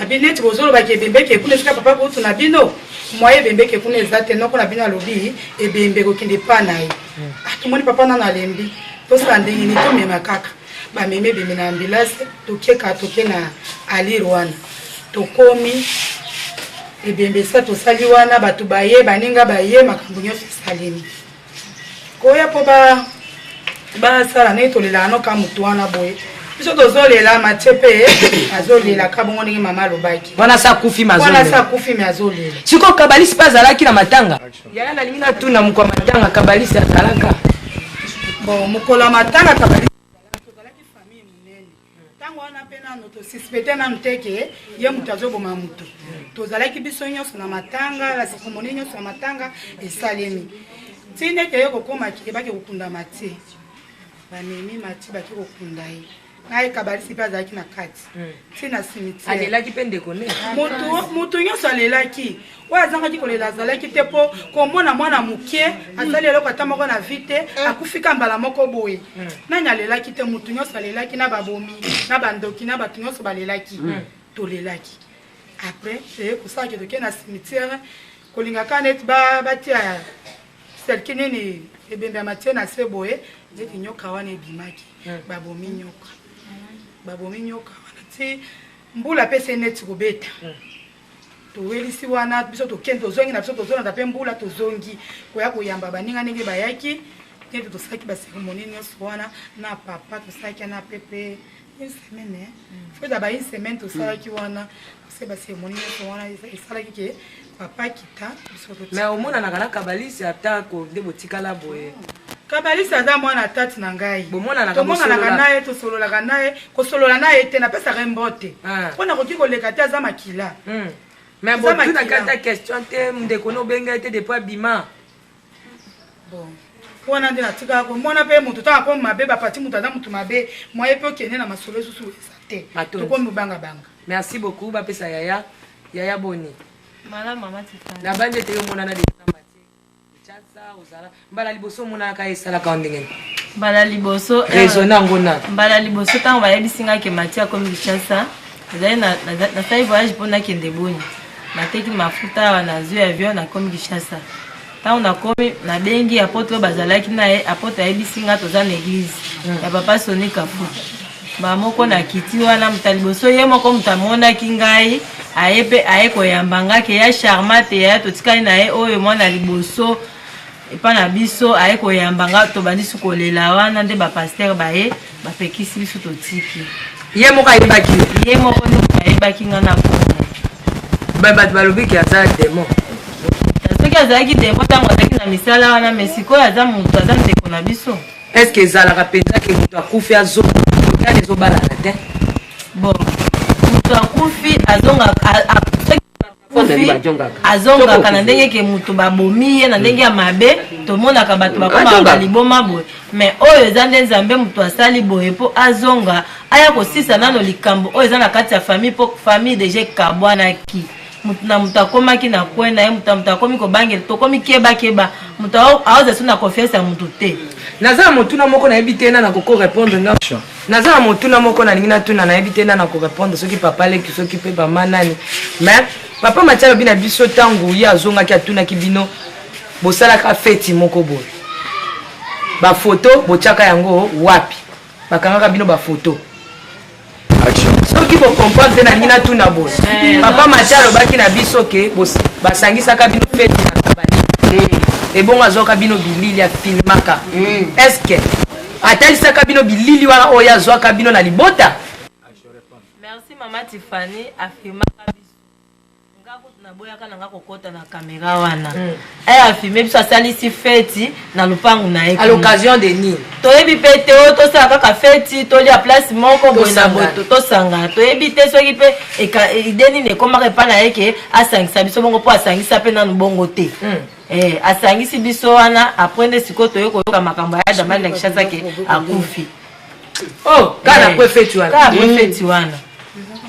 abi neti bozolobaka ebembe eke kuna esika papa kutu na bino moye ebembe eke kuna eza te noko na bino alobi ebembe kokende epa na ye tomoni papa nano alembi tosala ndenge nini tomema kaka bamemi ebembe na ambulance tokeka toke na alire wana tokomi. Ebembe esa tosali wana, bato baye, baninga baye, makambo nyonso esalemi. Koya mpo ba basala ndenge tolelaka noka motu wana boye, biso tozolela, Matie mpe azolela ka bongo ndenge mama alobaki. Wana sa akufi, ma wana sa azolela. Akufi me azolela. Sikoyo kabalisi mpe azalaki na matanga? Yaya, nalingi natuna, mokolo ya matanga kabalisi azalaka? Bon, mokolo ya matanga kabalisi tozalaki famille monene ntango wana mpe nano tosuspecte nanu te ke ye moto azoboma moto. Tozalaki biso nyonso na matanga, bacérémonie nyonso ya matanga esalemi ntina eke ye kokóma ke bake kokunda Matie. Bamemi Matie, bake kokunda ye na ye. Kabalisi mpe azalaki na kati ntina cimetière. Alelaki mpe ndeko ne? Mutu nyonso alelaki. Oyo azangaki kolela azalaki te, mpo komona mwana moke asali eloko ata moko na vie te, akufika mbala moko boye, nani alelaki te? Mutu nyonso alelaki, na babomi, na bandoki, na bato nyonso balelaki. Tolelaki. Après eye kosalaki, tokei na cimetière, kolinga kaka neti batia cercueil nini, ebembe ya Matie na se boye, neti nyoka wana ebimaki. Babomi nyoka, babomi nyoka wana ti mbula mpe se neti kobeta. Towelisi wana, biso tokende, tozongi na biso, tozolanda mpe mbula, tozongi koya koyamba baninga ndenge bayaki. Neti tosalaki bacérémonie nyonso wana na papa, tosalaki na pepe une semaine, faut eza ba une semaine tosalaki wana, tosali bacérémonie nyonso wana, esalaki ke papa kita, biso Mais omonanaka na kabalisi ata nde botikala boye? Kabalisi aza mwana tati na ngai. Bomonanaka? Tomonanaka. Bosolola? Na ye tosololaka na ye, kosolola na ye te, napesaka ye mbote mpo nakoki koleka te, aza makila. Mais Eza botunaka makila. ata question te? Ndeko no obenga ye te depuis abima? Bon, wana nde natikaka komona mpe moto ntango akomi mabe, bapati moto aza moto mabe, moye mpe okende na masolo esusu eza te. Matondi. Tokomi bobangabanga. Merci beaucoup. Bapesa yaya. Yaya, boni? Malamu, mama Tifani. Nabandi ete yo omonana deja na Matie Kinshasa, ozala mbala liboso omonanaka ye, esalaka yo ndenge nini? Mbala liboso Raisonne yango na Mbala liboso ntango bayebisi nga ke Matie akomi Kinshasa, ezali nasali voyage mpo nakende boni, nateki mafuta awa, nazwi avion, nakomi Kinshasa. Ntango nakomi, nabengi apôtre oyo bazalaki na ye. Apôtre ayebisi nga toza na église ya papa Soni Kafuta bamoko. Nakiti wana, moto ya liboso ye moko moto amonaki ngai, aye mpe aye koyamba nga ke ya Charmate, yaya totikali na ye, oyo mwana liboso epa na biso, aye koyamba nga. Tobandisi kolela wana nde bapasteur baye bapekisi biso, totiki. Ye moko ayebaki? Ye moko nde moto ayebaki nga na kombo. Bato balobi ke aza démon. Soki azalaki démon ntango azalaki na misala wana, mais sikoyo aza moto, aza ndeko na biso. Est ce que ezalaka mpenza ke moto akufi azonga? Otala, ezobalana te. Bon, moto akufi azonga, soki akufi azongaka na ndenge ke moto babomi ye na ndenge ya mabe, tomonaka bato bakomaka Azongaka. baliboma boye. Mais oyo eza nde Nzambe moto asali boye mpo azonga, aya kosisa nano likambo oyo eza na kati ya famille, mpo famille deja ekabwanaki, moto na moto akomaki na kwe na ye, moto na moto akomi kobangela, tokomi kebakeba, moto aoza so na confiance ya moto te. Naza na motuna moko, nayebi te na nakoko répondre nga. Naza na motuna moko nalingi natuna, nayebi te na nakorépondre, soki papa leki, soki mpe mama nani. Mais papa Matia alobi na biso, ntango ye azongaki, atunaki bino bosalaka feti moko boye, bafoto botiaka yango wapi? Bakangaka bino bafoto? Soki bocomprendre te, nalingi natuna boye: papa Matia alobaki na biso ke basangisaka bino feti na kabali, ebongo azwaka bino bilili, afilmaka. Est ce que atalisaka bino bilili wana oyo azwaka bino na libota? Merci, mama Tifani. Afilmaka biso. Nga kutu naboyaka na nga kokɔta na kamera wana. Aye afilme biso, asalisi feti na lupangu na ye. À l'occasion de nini? Toyebi mpe te. Oyo tosala kaka feti, tolia place moko boye na boye, tosangana. Toyebi te soki mpe idée nini ekomaka epai na ye ke asangisa biso bongo, mpo asangisa mpe nanu bongo te. Asangisi biso wana, après nde sikoyo toye koyoka makambo ya Damani na Kinshasa ke akufi. Oh, kaka na kwe feti wana? Kaka kwe feti wana.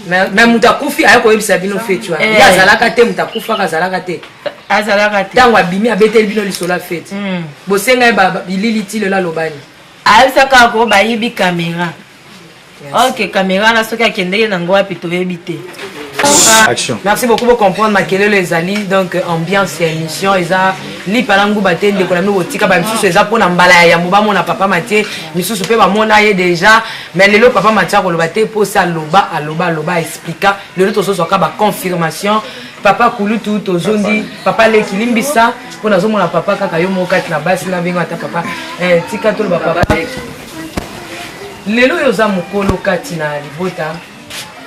Mais moto akufi, aye koyebisa bino feti wana, ye azalaka te? Moto akufaka azalaka te? Azalaka te. Ntango abimi, abeteli bino lisolo ya feti, bosenga ye bilili, ti lelo alobani? Ayebisa kaka ko bayibi kamera. Ok, kamera wana soki akendeki nango wapi, toyebi te. Action. Merci beaucoup pour comprendre makelele ezali donc ambiance ya émission eza lipa na nguba te ndeko na bino botika ba misusu eza mpona mbala ya yambo bamona papa Mathieu misusu mpe bamona ye déjà mais lelo papa Mathieu akoloba te mposa aloba aloba aloba explika lelo tozozwaka ba confirmation papa kulutu tozondi papa leki limbisa mpo nazomona papa kaka yo moko kati na basi na bengo ata papa eh, tika toloba papa lelo oyo oza mokolo kati na libota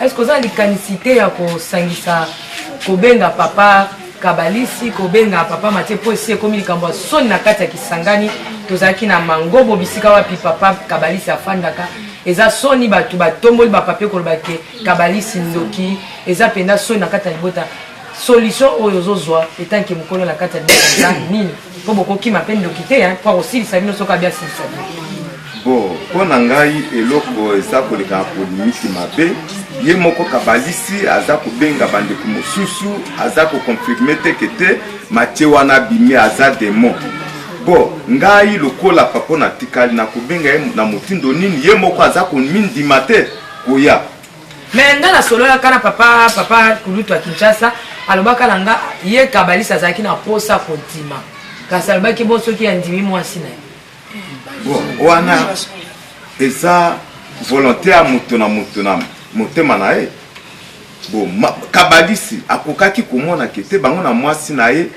est ce que oza na likanisi te ya kosangisa kobenga papa kabalisi kobenga papa matie mpo esi ekomi likambo ya soni na kati ya kisangani tozalaki na mangobo bisika wapi papa kabalisi afandaka eza soni bato batomboli bapapie koloba ke kabalisi ndoki eza mpenza soni na kati ya libota solution oyo ozozwa etanke mokolo na kati ya libota eza nini mpo bokokima mpe ndoki te mpo akosilisa bino soki abi asilisa bino Bon, mpo na ngai eloko eza koleka na polimiki mabe, ye moko kabalisi aza kobenga bandeko mosusu, aza koconfirme te ke te Mathieu wana abimi aza demon. Bon, ngai lokola papa natikali nakobenga ye na motindo nini? Ye moko aza komindima te koya. Mais nga nasololaka na papa papa kulutu ya Kinshasa, alobaka na nga ye kabalisi azalaki na posa kondima, kasi alobaki bo soki andimi mwasi na ye Bon, wana eza volonté ya moto na moto na motema na ye. Bon, kabalisi akokaki komona ke te bango na mwasi na ye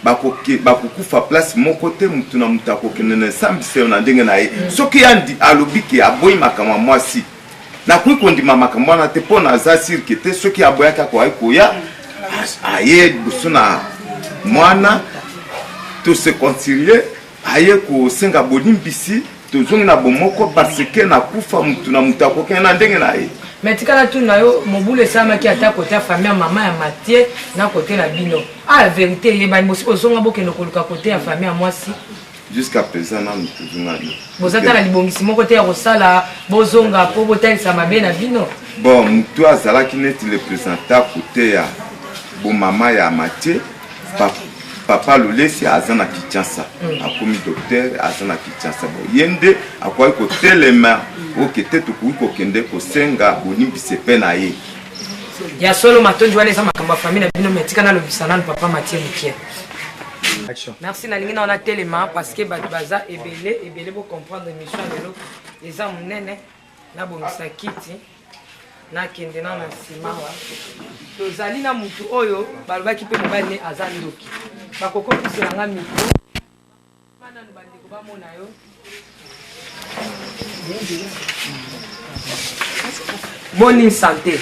bakokufa place moko te, moto na moto akokende na esambiselo na ndenge na ye. Soki andi alobi ke aboyi makambo ya mwasi, nakoki kondima makambo wana te mpo naza sire ke te soki aboyaki akoki koya aye liboso na mwana to se concilier aye kosenga bolimbisi tozongi na bomoko parce que nakufa mutu na mutu akokende na ndenge na ye. Mais tika natuna yo, mobulu esalamaki ata kote ya famille ya mama ya Mathieu na kote na bino. Ah, verite eyebani, bosi bozonga bokende koluka kote ya famille ya mwasi. Jusqu'à présent nanu tozonga te. Boza ata na libongisi moko te ya kosala bozonga po botalisa mabe na bino? Bon, mutu azalaki neti le presentant kote ya bomama ya Mathieu, papa Lolesi aza na Kinshasa, akomi docteur aza na Kinshasa. Bon, ye nde akoki kotelema oke te tokoki kokende kosenga bolimbisi epai na ye. Ya solo matondi wana eza makambo ya famille na bino, mais tika nalobisa nanu papa Mathieu mokie. Merci, nalingi na wana telema parce que bato baza ebele ebele, bo comprendre émission ya lelo eza monene. Nabongisa kiti nakende na na nsima wa tozali na mutu oyo balobaki mpe mobali ne aza ndoki, bakokotisela nga mikro nanu bandeko bamona yo. Boni sante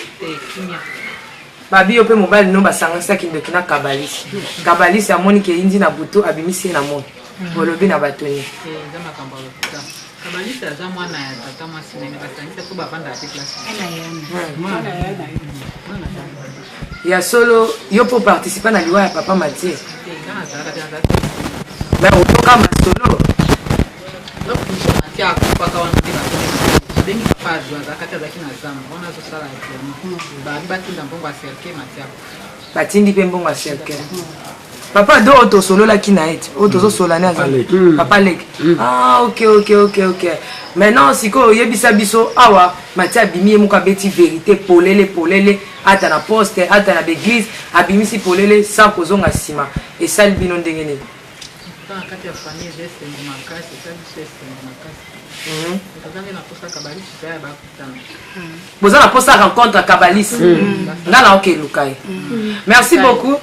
babi yo mpe mobali no basanganisaki ndoki na kabalisi. Kabalisi amoni ke yindi na butu abimisi ye na moi, bolobi na bato ni eza makambo ya lokuta. Kabalisi aza mwana ya tata mwasi na ye, basangisa mpo bavandaka te place. Ya solo yo mpo participa na liwa ya papa Mathieu, mais oyoka masolo Mathieu akufaka wana nde babengi papa azwa azalaka te, azalaki na zamba wana azosala enterrement, babi batinda mbongo ya cercueil, Mathieu akufa. Batindi mpe mbongo ya cercueil. Papa do oyo tosololaki na ye te oyo tozosola ne aza papa leki. Ah, ok ok ok ok. Maintenant sikoyo oyebisa biso awa Mathieu abimi ye moko abeti vérité polele polele, ata na poste ata na baeglise abimisi polele sans kozonga nsima. Esali bino ndenge nini? Na kati ya famille eza esengo makasi, eza biso esengo makasi. Toza nde na posa kabalisi mpe ya bakutana. Boza na posa rencontre kabalisi, nga na okeluka ye. Merci beaucoup,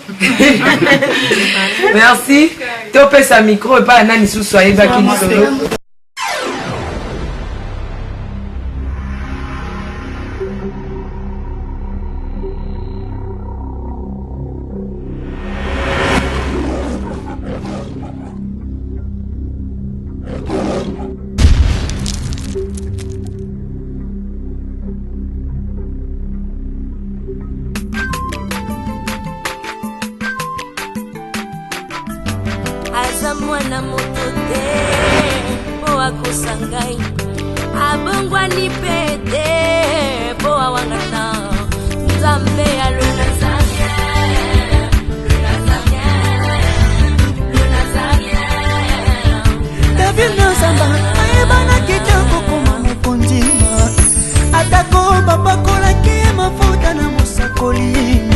merci. Topesa micro epai ya nani susu ayebaki lisolo. Aza mwana moto te mpo akosa ngai, abongwani mpe te mpo awangana Nzambe ya le Nazarien, le Nazarien, le Nazarien. David Nzamba ayebanaki te kokoma mokonzi, atako bapakolaki ye mafuta na mosakoli.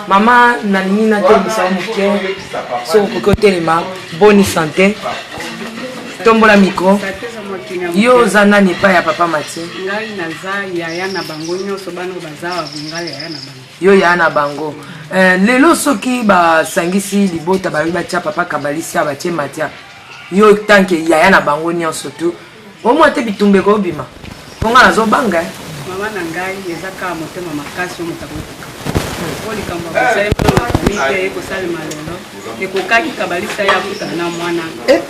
Mama, nalingi natelemisa yo moke, soki okoki otelema. Boni sante? Tombola micro. Yo oza nani epai ya papa Mathieu? Ngai naza yaya na bango nyonso, bana oyo baza awa, ngai yaya na bango. Yo yaya na bango. Eh, lelo soki basangisi libota, bayebi batia papa Kabalisi, batie Matia, yo tanke yaya na bango nyonso tu, omwa te bitumba ekobima, mpo ngai nazobanga eh. Mama na ngai, eza kaka motema makasi oyo moto akokoka po likambo ya kosalema na famille te ekosalema lelo. Ekokaki Kabalisa ye akutana na mwana,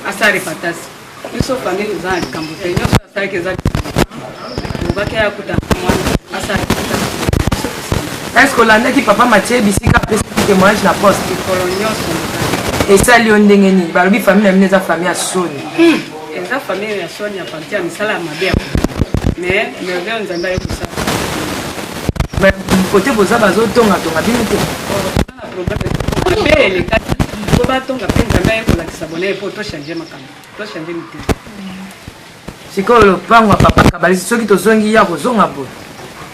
asala repatasi. Biso famille toza na likambo te, nyonso asalaki eza ekokaki ye akutana na mwana, asala repatasi. Est ce que olandaki papa Mathieu bisika apesi témoignage na poste? Mikolo nyonso. Esali yo ndenge nini? Balobi famille na bino eza famille ya soni. Eza famille ya soni ya parti ya misala ya mabe ya, mais merveille Nzambe aye kosala. Mais kote boza, bazotongatonga bino te? Mabe elekaki po batonga mpe Nzambe aye kolakisa bonheur po tochange makambo, tochange mitema. Sikoyo lopango ya papa Kabalisi, soki tozongi ya kozonga boye,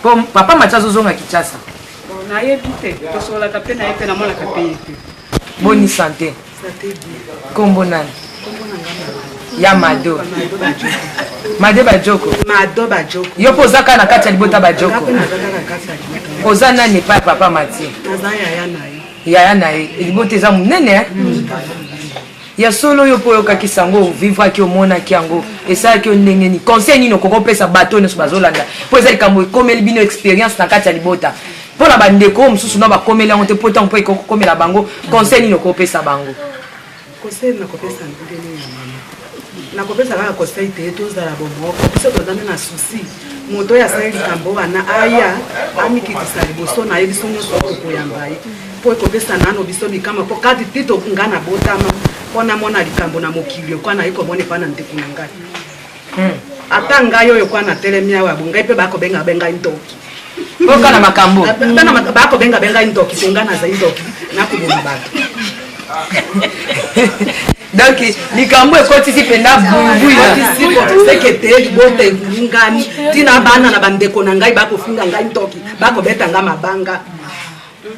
po papa Mathieu azozonga Kinshasa? Nayebi te, tosololaka mpe na ye te, namonaka mpe ye te. Boni sante? Kombo nani? Ya Mado. Mado Bajoko. Mado Bajoko. Yo mpo oza kaka na kati ya libota Bajoko? Oza nani epai ya papa Mathieu? Naza yaya na ye. Yaya na ye. Libota eza monene, eh? Ya solo, yo mpo oyokaki sango, ovivraki, omonaki yango, esalaki yo ndenge nini? Conseil nini okoki opesa bato nyonso bazolanda, mpo eza likambo ekomeli bino, expérience na kati ya libota, mpo na bandeko oyo mosusu na bakomeli yango te, mpo ntango mpo ekoki kokomela bango, conseil nini okopesa bango? Conseil nakopesa ndenge ya mama, nakopesa kaka conseil te, tozala bomoko. Biso toza nde na souci, moto oyo asali likambo wana aya amikitisa liboso na ye, biso nyonso tokoyamba ye, mpo ekopesa nano biso mikama, mpo kati ti to nga nabotama mpo namona likambo na mokili okwa naye komona epa na ndeko na ngai. Ata ngai oyo kwa natelemi awa, bo ngai mpe bakobenga bengai ndoki. Oka na makambo. Bakobenga bengai ndoki mpo ngai nazali ndoki, nakoboma bato. Donc likambo ekotisi mpenza buyubuyu seke te, libota ebulungani, ntina bana na bandeko na ngai bakofinga ngai ndoki, bakobeta ngai mabanga.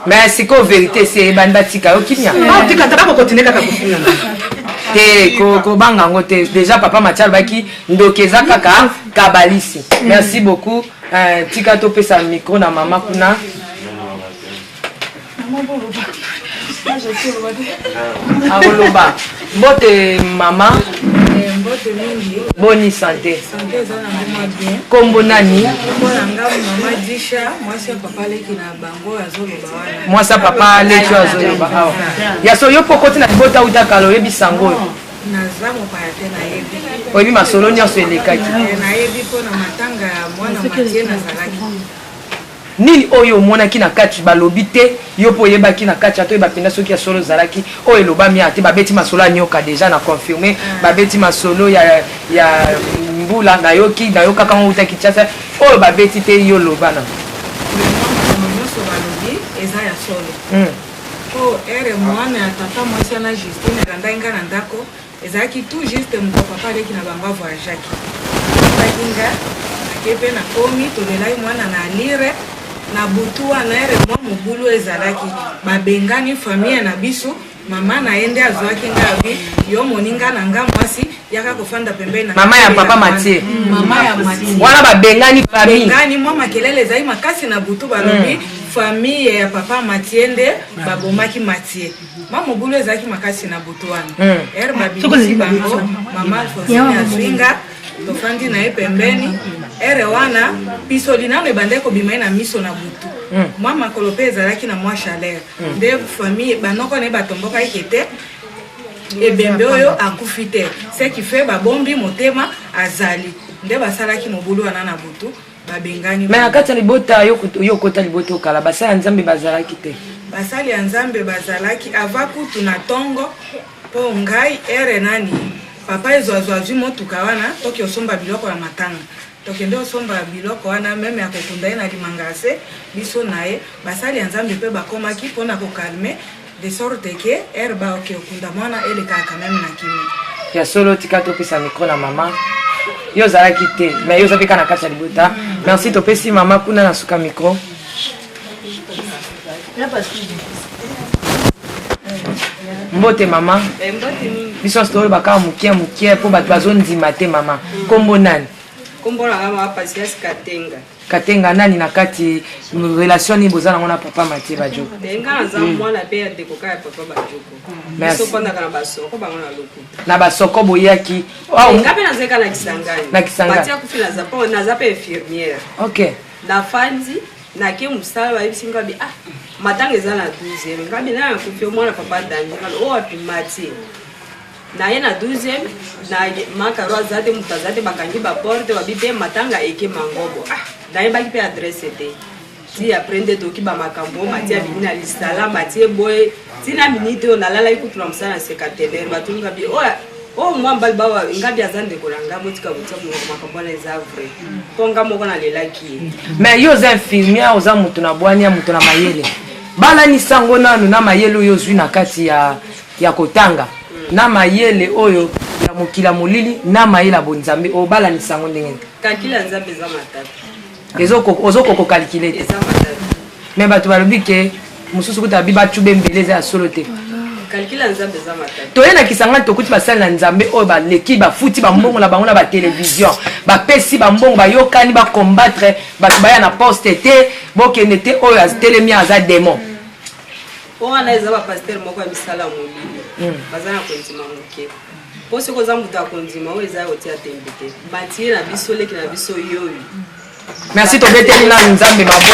Mais sikoyo vérité esi eyebani, batika yo kimia? Batika te, bakokontinue kaka kofinga ngai. Te, kobanga yango te. Déjà papa Matia alobaki ndoki eza kaka Kabalisi. Merci beaucoup. Tika topesa micro na mama kuna. Akoloba. Mbote mama. Mbote mingi. Boni sante? Sante eza na mwa bien. Kombo nani? Kombo na nga mama Disha, mwasi ya papa leki na bango azoloba wana. Mwasi ya papa leki oyo azoloba awa. Ya so, yo mpo okoti na libota uta kala, oyebi sango oyo? Naza mopaya te, nayebi. Oyebi masolo nyonso elekaki? Nayebi, mpo na matanga ya mwana Matie nazalaki. Nini oyo omonaki na kati balobi te, yo mpo oyebaki na kati ya toyeba mpenza soki ya solo ozalaki? Oyo elobami ya te, babeti masolo ya nyoka déjà na confirme, babeti masolo ya mbula, nayoki, nayokaka ngo uta Kinshasa. Oyo babeti te, yo loba na. Makambo nyonso balobi eza ya solo, mpo ere mwana ya tata mwasi wana Justine alandaki nga na ndako, ezalaki tout juste moko papa aleki na bango avoyageaki, alaki nga nake mpe nakomi, tolelaki mwana na alire na butu wana. Ere mwa mobulu ezalaki, babengani famille na biso, mama na ye nde azwaki nga, abi yo moninga na nga mwasi, yaka kofanda pembeni na Mama ya papa Matie? Mama ya Matie. Wana babengani famille? Babengani, mwa makelele ezali makasi na butu, balobi famille ya papa Matie nde babomaki Matie. Mwa mobulu ezalaki makasi na butu wana. Ere babimisi bango, mama Alfonsine azwi nga, tofandi na ye pembeni. Ere wana pisoli nano ebandaki kobima ye na miso na butu, mwa makolo mpe ezalaki na mwa chaleur. Nde famille banoko na ye batombokaki ke te, ebembe oyo akufi te, ce qui fait babombi motema azali. Nde basalaki mobulu wana na butu, babengani. Mais na kati ya libota, yo okota libota okala, basali ya Nzambe bazalaki te? Basali ya Nzambe bazalaki ava kutu na ntongo, mpo ngai ere nani papa ezwazwa azwi motuka wana, toki osomba biloko ya matanga, tokende osomba biloko wana meme ya kokunda ye na limanga se biso na ye. Basali ya Nzambe mpe bakomaki mpona kocalmer, de sorte ke ere baoke okunda mwana elekaka quand même na kimia. Ya solo, tika topesa micro na mama. Yo ozalaki te, mais yo oza mpe kaka na kati ya libota. Merci, topesi mama kuna na suka micro. Mbote mama. Eh, Biso nyonso toyeba kaka mokie mokie mpo bato bazondima te mama. Kombo nani? Kombo na nga mama Patience Katenga. Katenga nani na kati relation nini boza nango na papa Mathieu Badjoko? Eh, nga naza mwana pe ya ndeko kaka ya papa Badjoko. Merci. Biso fandaka na basoko bango na lokuta. Na basoko boyaki. Oh, nga pe nazalaka na Kisangani. Na Kisangani. Mathieu akufi naza po naza pe infirmière. OK. Nafandi nake mosala bayebisi nga bi ah matanga eza na 12e nga bi nani akufi mwana papa danger nga oyo wapi Mathieu. Naye na 12e na makaro aza te moto aza te bakangi baporte babi te matanga eke mangobo ah nayebaki mpe adresse te ti apres nde toki bamakambo mati abimi na lisala mati eboye ti na minite oyo nalalaki kutu na mosala na secatenaire batuni ngabi oyo oyo mwa mbali bawa ngabi aza ndeko na ngai botika kotia monoko makambo wana eza vrai mpo nga moko nalelaki ye Mais yo oza infirmière, oza moto na bwania, moto na mayele. Balani sango nanu na mayele oyo ozwi na kati ya ya kotanga na mayele oyo ya mokili ya molili na mayele ya bonzambe obalanisa yango ndenge nini? Calcul ya Nzambe eza matata. Ozokoka kokalkile te. Eza matata. Mais bato balobi ke mosusu kuta babi bacube mbele eza ya solo te. Calcul ya Nzambe eza matata. Toye na Kisangani tokuti basali na Nzambe oyo baleki bafuti bambongo na bango na batelevision bapesi bambongo bayokani bacombattre bato baya na poste te bokende te oyo atelemi aza demon. Po wana eza ba pasteur moko ya misala ya molili baza na kondima moke po soki oza moto ya kondima oyo eza ya kotia tembe te matie na biso leki na biso yoyo Merci tobeteli nanu Nzambe maboko.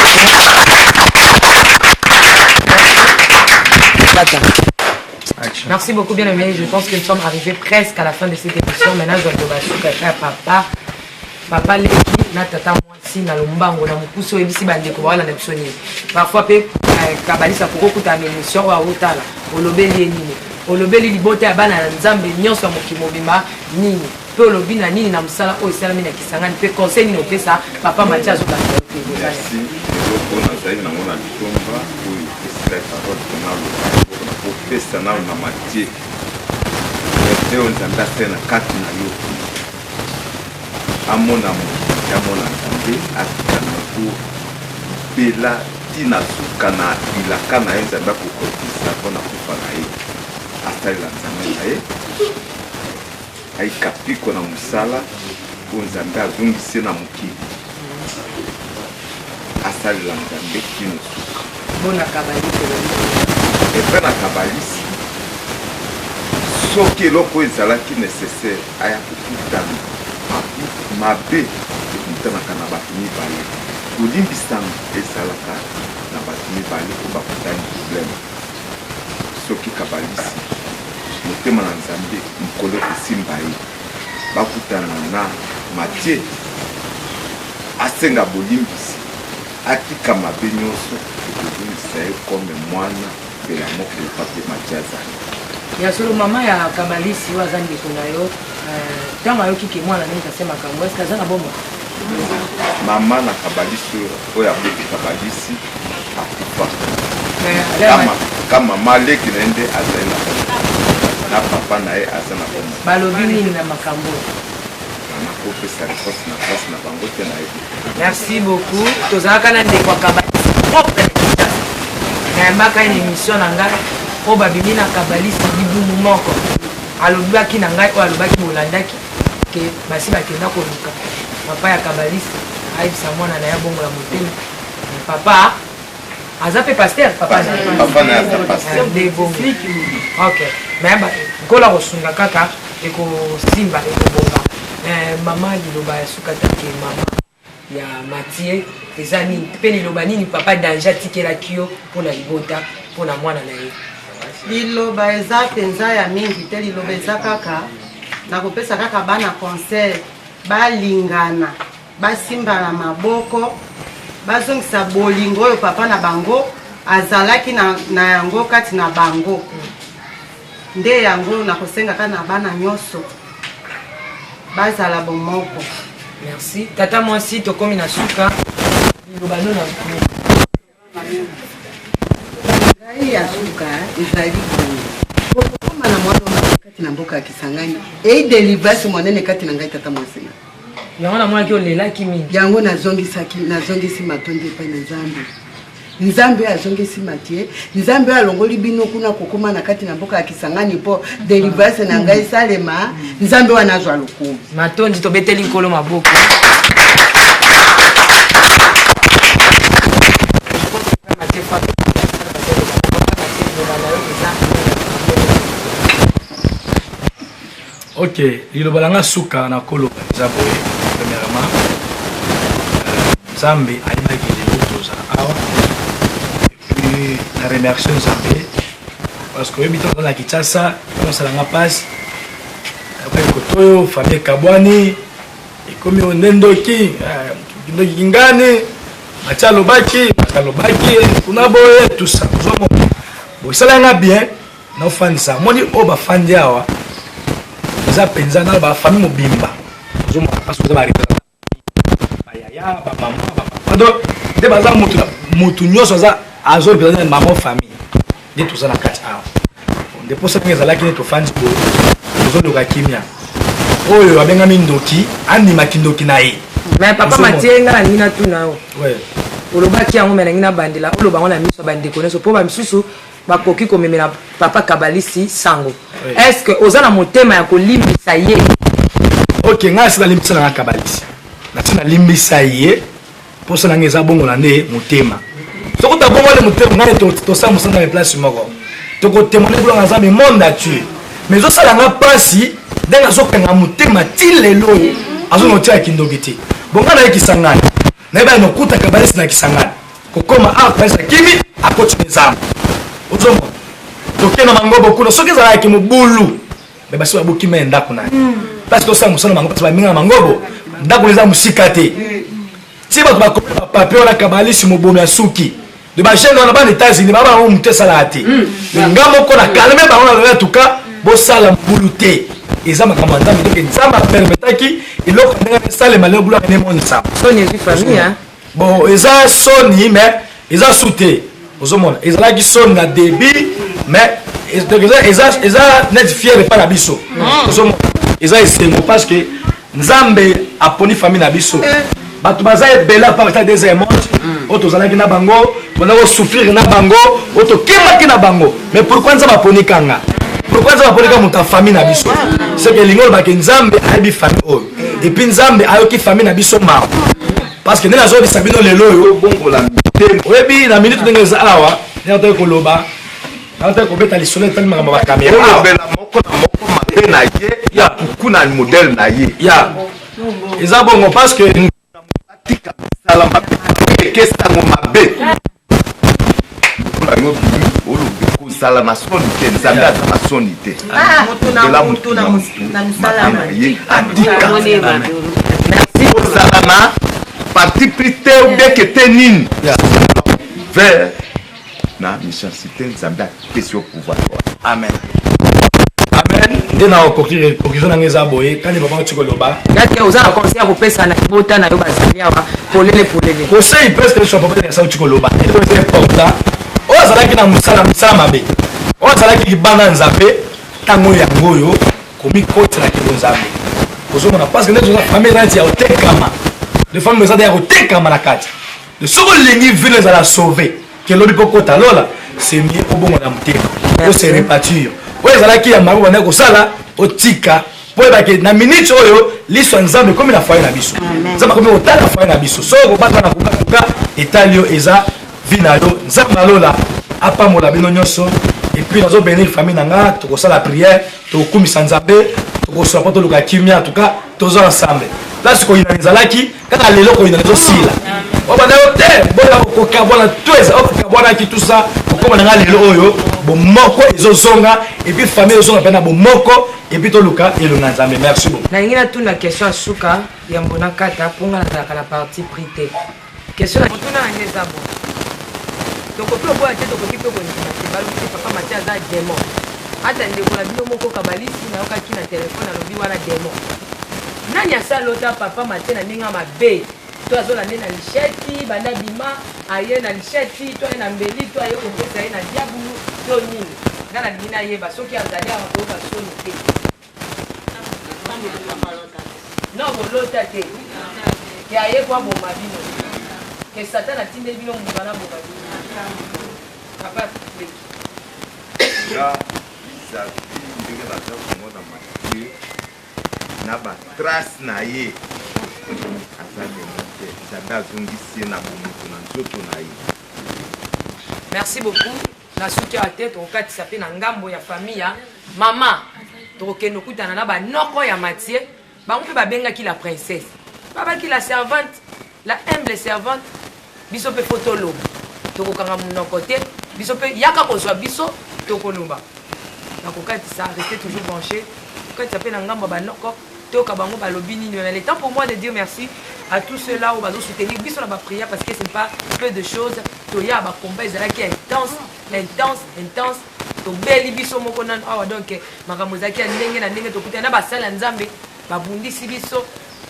Merci beaucoup bien aimé. Je pense que nous sommes arrivés presque à la fin de cette émission. Maintenant, je dois te papa. Papa Leki, na tata Si na lombango na mokuse oyebisi bandeko baolanda biso nini parfois mpe eh, kabalisa kokokutana na émission oyo aotala olobeli ye nini olobeli libota ya bana ya nzambe nyonso ya mokili mobimba nini mpe olobi na nini na mosala oyo esalami na kisangani mpe conseil nini opesa papa matie azolanda yo te merci eloko nazali nango na litomba oyo esilaki parole mpona kopesa nano na matie oyo nzambe asali na kati na yo Amona mokonzi, amona Nzambe, atika na ko pela ti na suka na bilaka na ye Nzambe akokokisa mpo na kufa na ye. Asalela Nzambe na ye, ayika mpiko na mosala oyo Nzambe azongisi ye na mokili. Asalela Nzambe kino suka. Bona kabalisi olobi. Epai na kabalisi, soki eloko oyo ezalaki necessaire aya kokutana mabe ekutanaka na bato mibale kolimbisana ezalaka na bato mibale oyo bakutani problème soki kabalisi motema na nzambe mokolo ekosimba ye bakutana na matie asenga bolimbisi atika mabe nyonso ekozongisa ye comme mwana mbela moko epa mpe matie azali. Ya solo mama ya kabalisi oyo aza ndeko na yo ntango ayoki ke mwana ndenge kase makambo eske aza na bomoi? Mama na kabalisi oyo aboti kabalisi akufa ka mama leki na ye nde azali na bomoi na papa na ye aza na bomoi. Balobi nini na makambo oyo? Nakopesa reponse na place na bango te nayebi. Merci beaucoup. Tozalaka na ndeko ya kabalisi propre na Kinshasa. Nayambaka ye na émission na ngai oyo babimi na kabalisi libumu moko. Alobaki na ngai oyo alobaki bolandaki ke basi bakenda koluka papa ya kabalisi ayebisa mwana na ye abongola motema. Papa aza mpe pasteur papa na ye. Papa na ye aza pasteur. Nde bongo. Ok. Mais Nkolo akosunga kaka ekosimba ekobonga. Eh, mama liloba ya suka take mama ya Mathieu eza nini mpe liloba nini papa danger atikelaki yo mpo na libota mpo na mwana na ye? Liloba eza mpenza ya mingi te, liloba eza kaka nakopesa kaka bana conseil balingana, basimbana maboko, bazongisa bolingo oyo papa na bango azalaki na, na yango kati na bango. Nde yango nakosenga kaka na bana nyonso bazala bomoko. Merci. Tata mwasi tokomi na suka. Liloba no na ngai ya suka ezali boye kokokoma na mwana oyo kati na mboka ya Kisangani ei delivrance monene kati na ngai tata mwasi yango namonaki olelaki mingi yango nazongisaki nazongisi matondi epai na Nzambe. Nzambe oyo azongisi Matie, Nzambe oyo alongoli bino kuna kokoma na kati na mboka ya Kisangani mpo delivrance na ngai esalema, Nzambe wana azwa lokumu. Matondi, tobeteli Nkolo maboko. Ok, liloba na nga suka na koloba eza boye. Premièrement, Nzambe ayebaki lelo tozala awa. Et puis na remercie Nzambe parce que oyebi toza na Kinshasa, tosala nga mpasi nakoki kotoyo famille ekabwani ekomi oyo nde ndoki ndoki kingani Mathieu alobaki Mathieu alobaki kuna boye tout ça ozomona boye esala nga bien Naofandisa omoni oyo bafandi awa eza mpenza na bafamille mobimba ozomona parce que eza barepresentant bayaya bamama bapapa donc nde baza motu motu nyonso aza azo represente mama famille nde toza na kati awa nde mposa ndenge ezalaki nde tofandi boye tozoluka kimia oyo abengami ndoki andima kindoki na ye. Mais papa Mathieu, nga nalingi natuna yo, olobaki yango me nalingi nabandela oloba yango na miso ya bandeko nyonso mpo bamisusu bakoki komemela papa kabalisi sango. Oui. Est ce que oza na motema ya kolimbisa ye? Ok, ngai asi nalimbisa nanga kabalisi, nasi nalimbisa ye. Mposa nanga eza bongola nde motema. Soki otabongoli motema, ngai tosala mosala na place moko, tokotemone kulanga Nzambe monde atue. Mais ezosala nga mpasi ndenge azokanga motema ti lelo oyo azonga kotia kindoki te. Bonga naye Kisangani, nayebaki nokuta kabalisi na Kisangani kokoma awa kabalisi akimi akoti na zamba. Ozomona toke na mangobo kuna, soki ezalaki mobulu me basi babuki me ndako na ye place tosala mosala mango place baminga na mangobo ndako eza mosika te ti bato bakomi na bapapie wana kabalisi mobomi ya suki de bajeune wana bana États-Unis baba bango motu esalaka te. Nga moko na kalme bango na lobi atuka bosala mobulu te, eza makambo ya Nzambe. Toke Nzambe apermetaki eloko ndenge esalema lelo bulaka nde emonisama. Soni ezwi famille hein? Bon, eza soni mais eza su te. Ozomona ezalaki soni na début mais donc eza neti fiere epai na biso. Ozomona eza esengo parce que Nzambe aponi famille na biso. Bato baza ebele apart ta deuxième monde oyo tozalaki na bango, tobanda kosouffrir na bango, oyo tokimaki na bango. Mais pourquoi Nzambe aponi kanga? Pourquoi Nzambe aponi kanga moto ya famille na biso? C'est que elingi olobaki Nzambe ayebi famille oyo, et puis Nzambe ayoki famille na biso mawa. Parce que nde nazobisa bino lelo oyo bongola mitema. Oyebi na minute ndenge eza awa, nde nataki koloba, nataki kobeta lisolo etali makambo ya bakamera. Olobela moko na moko mabe na ye ya kuku na modèle na ye. Ya eza bongo parce que atika misala mabe ekesango mabe lokola yo bimi olobi kozala na soni te. Nzambe aza na soni te. Lobela mutu na mutu mabe na ye atika kozala na parti pris te obeke te nini vers na méchanceté. Nzambe apesi yo pouvoir. Amen, amen. Nde na conclusion nanga eza boye kani papa oti koloba. Yake oza na conseil ya kopesa na libota na yo bazali awa polele polele? Conseil presque nyonso papa esa oti koloba eloko eza important. Oyo azalaki na mosala mosala mabe, oyo azalaki libanda ya Nzambe, ntango yango oyo komikotela kebo Nzambe. Ozomona parce que nde toza famille eza neti ya kotekama, de famille eza ya kotekama na kati. Soki olingi vino ezala sauve ke lobi mpo kota lola, c'est mieux obongola motema, ose repartir. Oyo ezalaki ya mabe bandaki kosala, otika mpo oyebake na minute oyo liso ya Nzambe ekomi na foyer na biso. Nzambe akomi kotala foyer na biso. Soki okobata na kokatuka etali yo, eza vie na yo. Nzambe alola apambola bino nyonso. Et puis nazo bénir famille na nga, tokosala prière, tokokumisa Nzambe, tokosola mpo toluka kimia. En tout cas toza ensemble. Place koyinana ezalaki kaka lelo koyinana ezosila. Obanda yo te boya kokabwana to eza okabwanaki tout ça okoma na nga lelo oyo bomoko ezozonga et puis famille ezozonga mpe na bomoko et puis toluka elonga ya Nzambe. Merci beaucoup. Nalingi natuna question ya suka yambo nakata mpo nga nazalaka na parti pris te. Question na motuna na ngai eza bo tokoki oboya te, tokoki mpe kondima te. Balobi te papa Mathieu aza démon. Ata ndeko na bino moko kabalisi nayokaki na telefone alobi wana démon. Nani asalota papa Mathieu na ndenge ya mabe to azolanda ye na lisheti banda bima aye na lisheti to aye na mbeli to aye kopesa ye na diabulu to nini? Nga nalingi nayeba soki azali awa koyoka soni te. Non, bolota te ke aye ko aboma bino, ke Satan atindeli bino mbuma na boma bino. Papa Nga vis-à-vis ndenge naza komona Mathieu na ba trace na ye aza demo te Nzambe azongisi ye na bomoto na nzoto na ye. Merci beaucoup. Nasuki awa te, tokokatisa mpe na ngambo ya famille ya mama. Tokokende kokutana na banoko ya Mathieu. Bango mpe babengaki la princesse, babaki la servante, la humble servante. Biso mpe fo toloba, tokokanga monoko te. Biso mpe yaka kozwa biso, tokoloba. Nakokatisa, restez toujours branché. Tokatisa mpe na ngambo ya banoko, toyoka bango balobi nini. Mais le temps pour moi de dire merci à tous ceux là oyo bazo soutenir biso na ba prière, parce que ce n'est pas peu de choses. Toya ba combat ezalaki intense, intense, intense. Tobeli biso moko nanu awa, donc makambo ezalaki ya ndenge na ndenge. Tokutani na basali ya Nzambe, babundisi biso,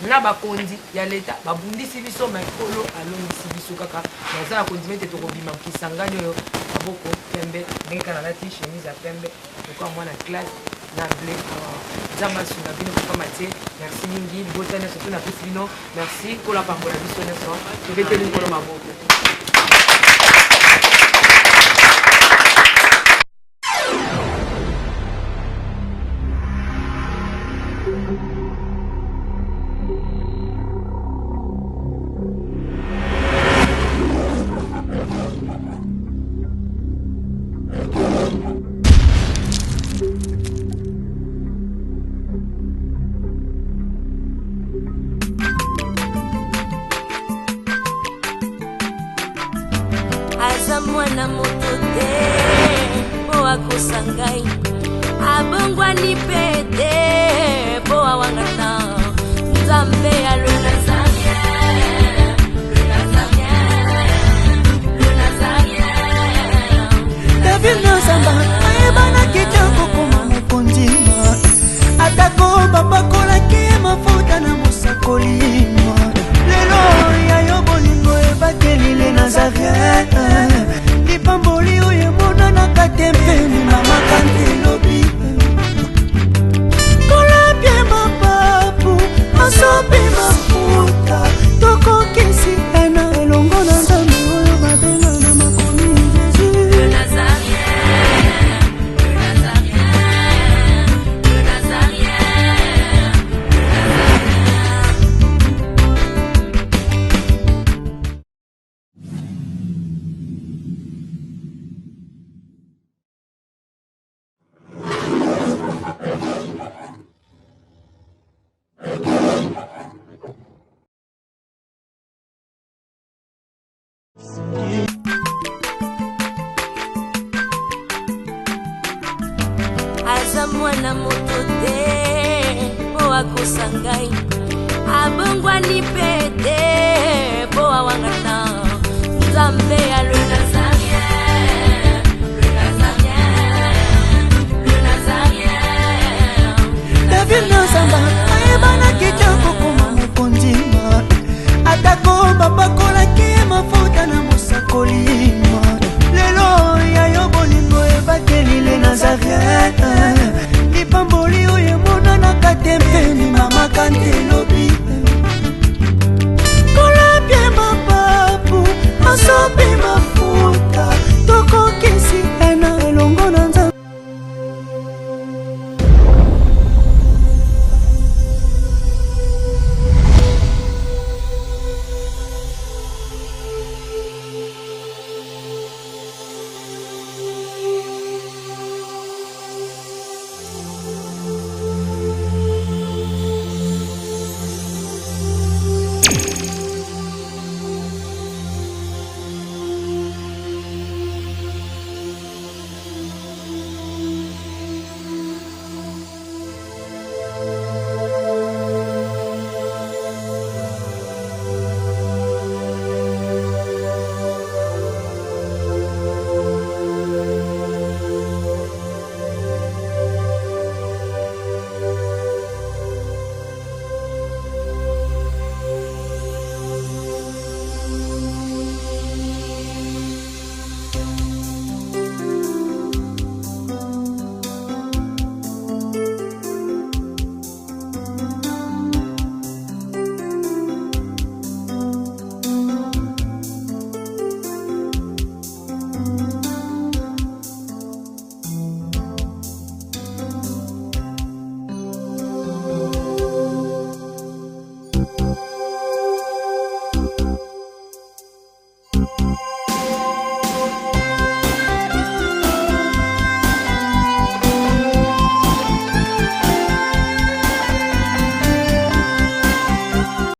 na bakonzi ya leta babundisi biso, mais Nkolo alongisi biso kaka. Naza ya kondima ete tokobima Kisangani oyo maboko pembe, ndenge kaka nalati chemise ya pembe lokola mwana classe na bleu awa. Nzambe asunga bino. Papa Mathieu, merci mingi. Libota nyonso to napesi bino merci. Nkolo apambola biso nyonso. Tobeteli Nkolo maboko. Aza mwana moto te mpo akosa ngai, abongwani mpe te mpo awangana Nzambe ya le Nazarien, le Nazarien, le Nazarien. David Nozamba ayebanaki te kokoma mokonzi, atako bapakolaki ye mafuta na mosakoli. Lelo ya yo bolingo ebateli le Nazarien, lipamboli oyo emonanaka te mpe limamaka nde lobi. Kolapie mapapu asopi mafuta, tokokisi ena elongo na Nzambe oyo babenga na makomi Jésus. Le Nazarien, le Nazarien, le Nazarien. Aza mwana moto te mpo akosa ngai, abongwani mpe.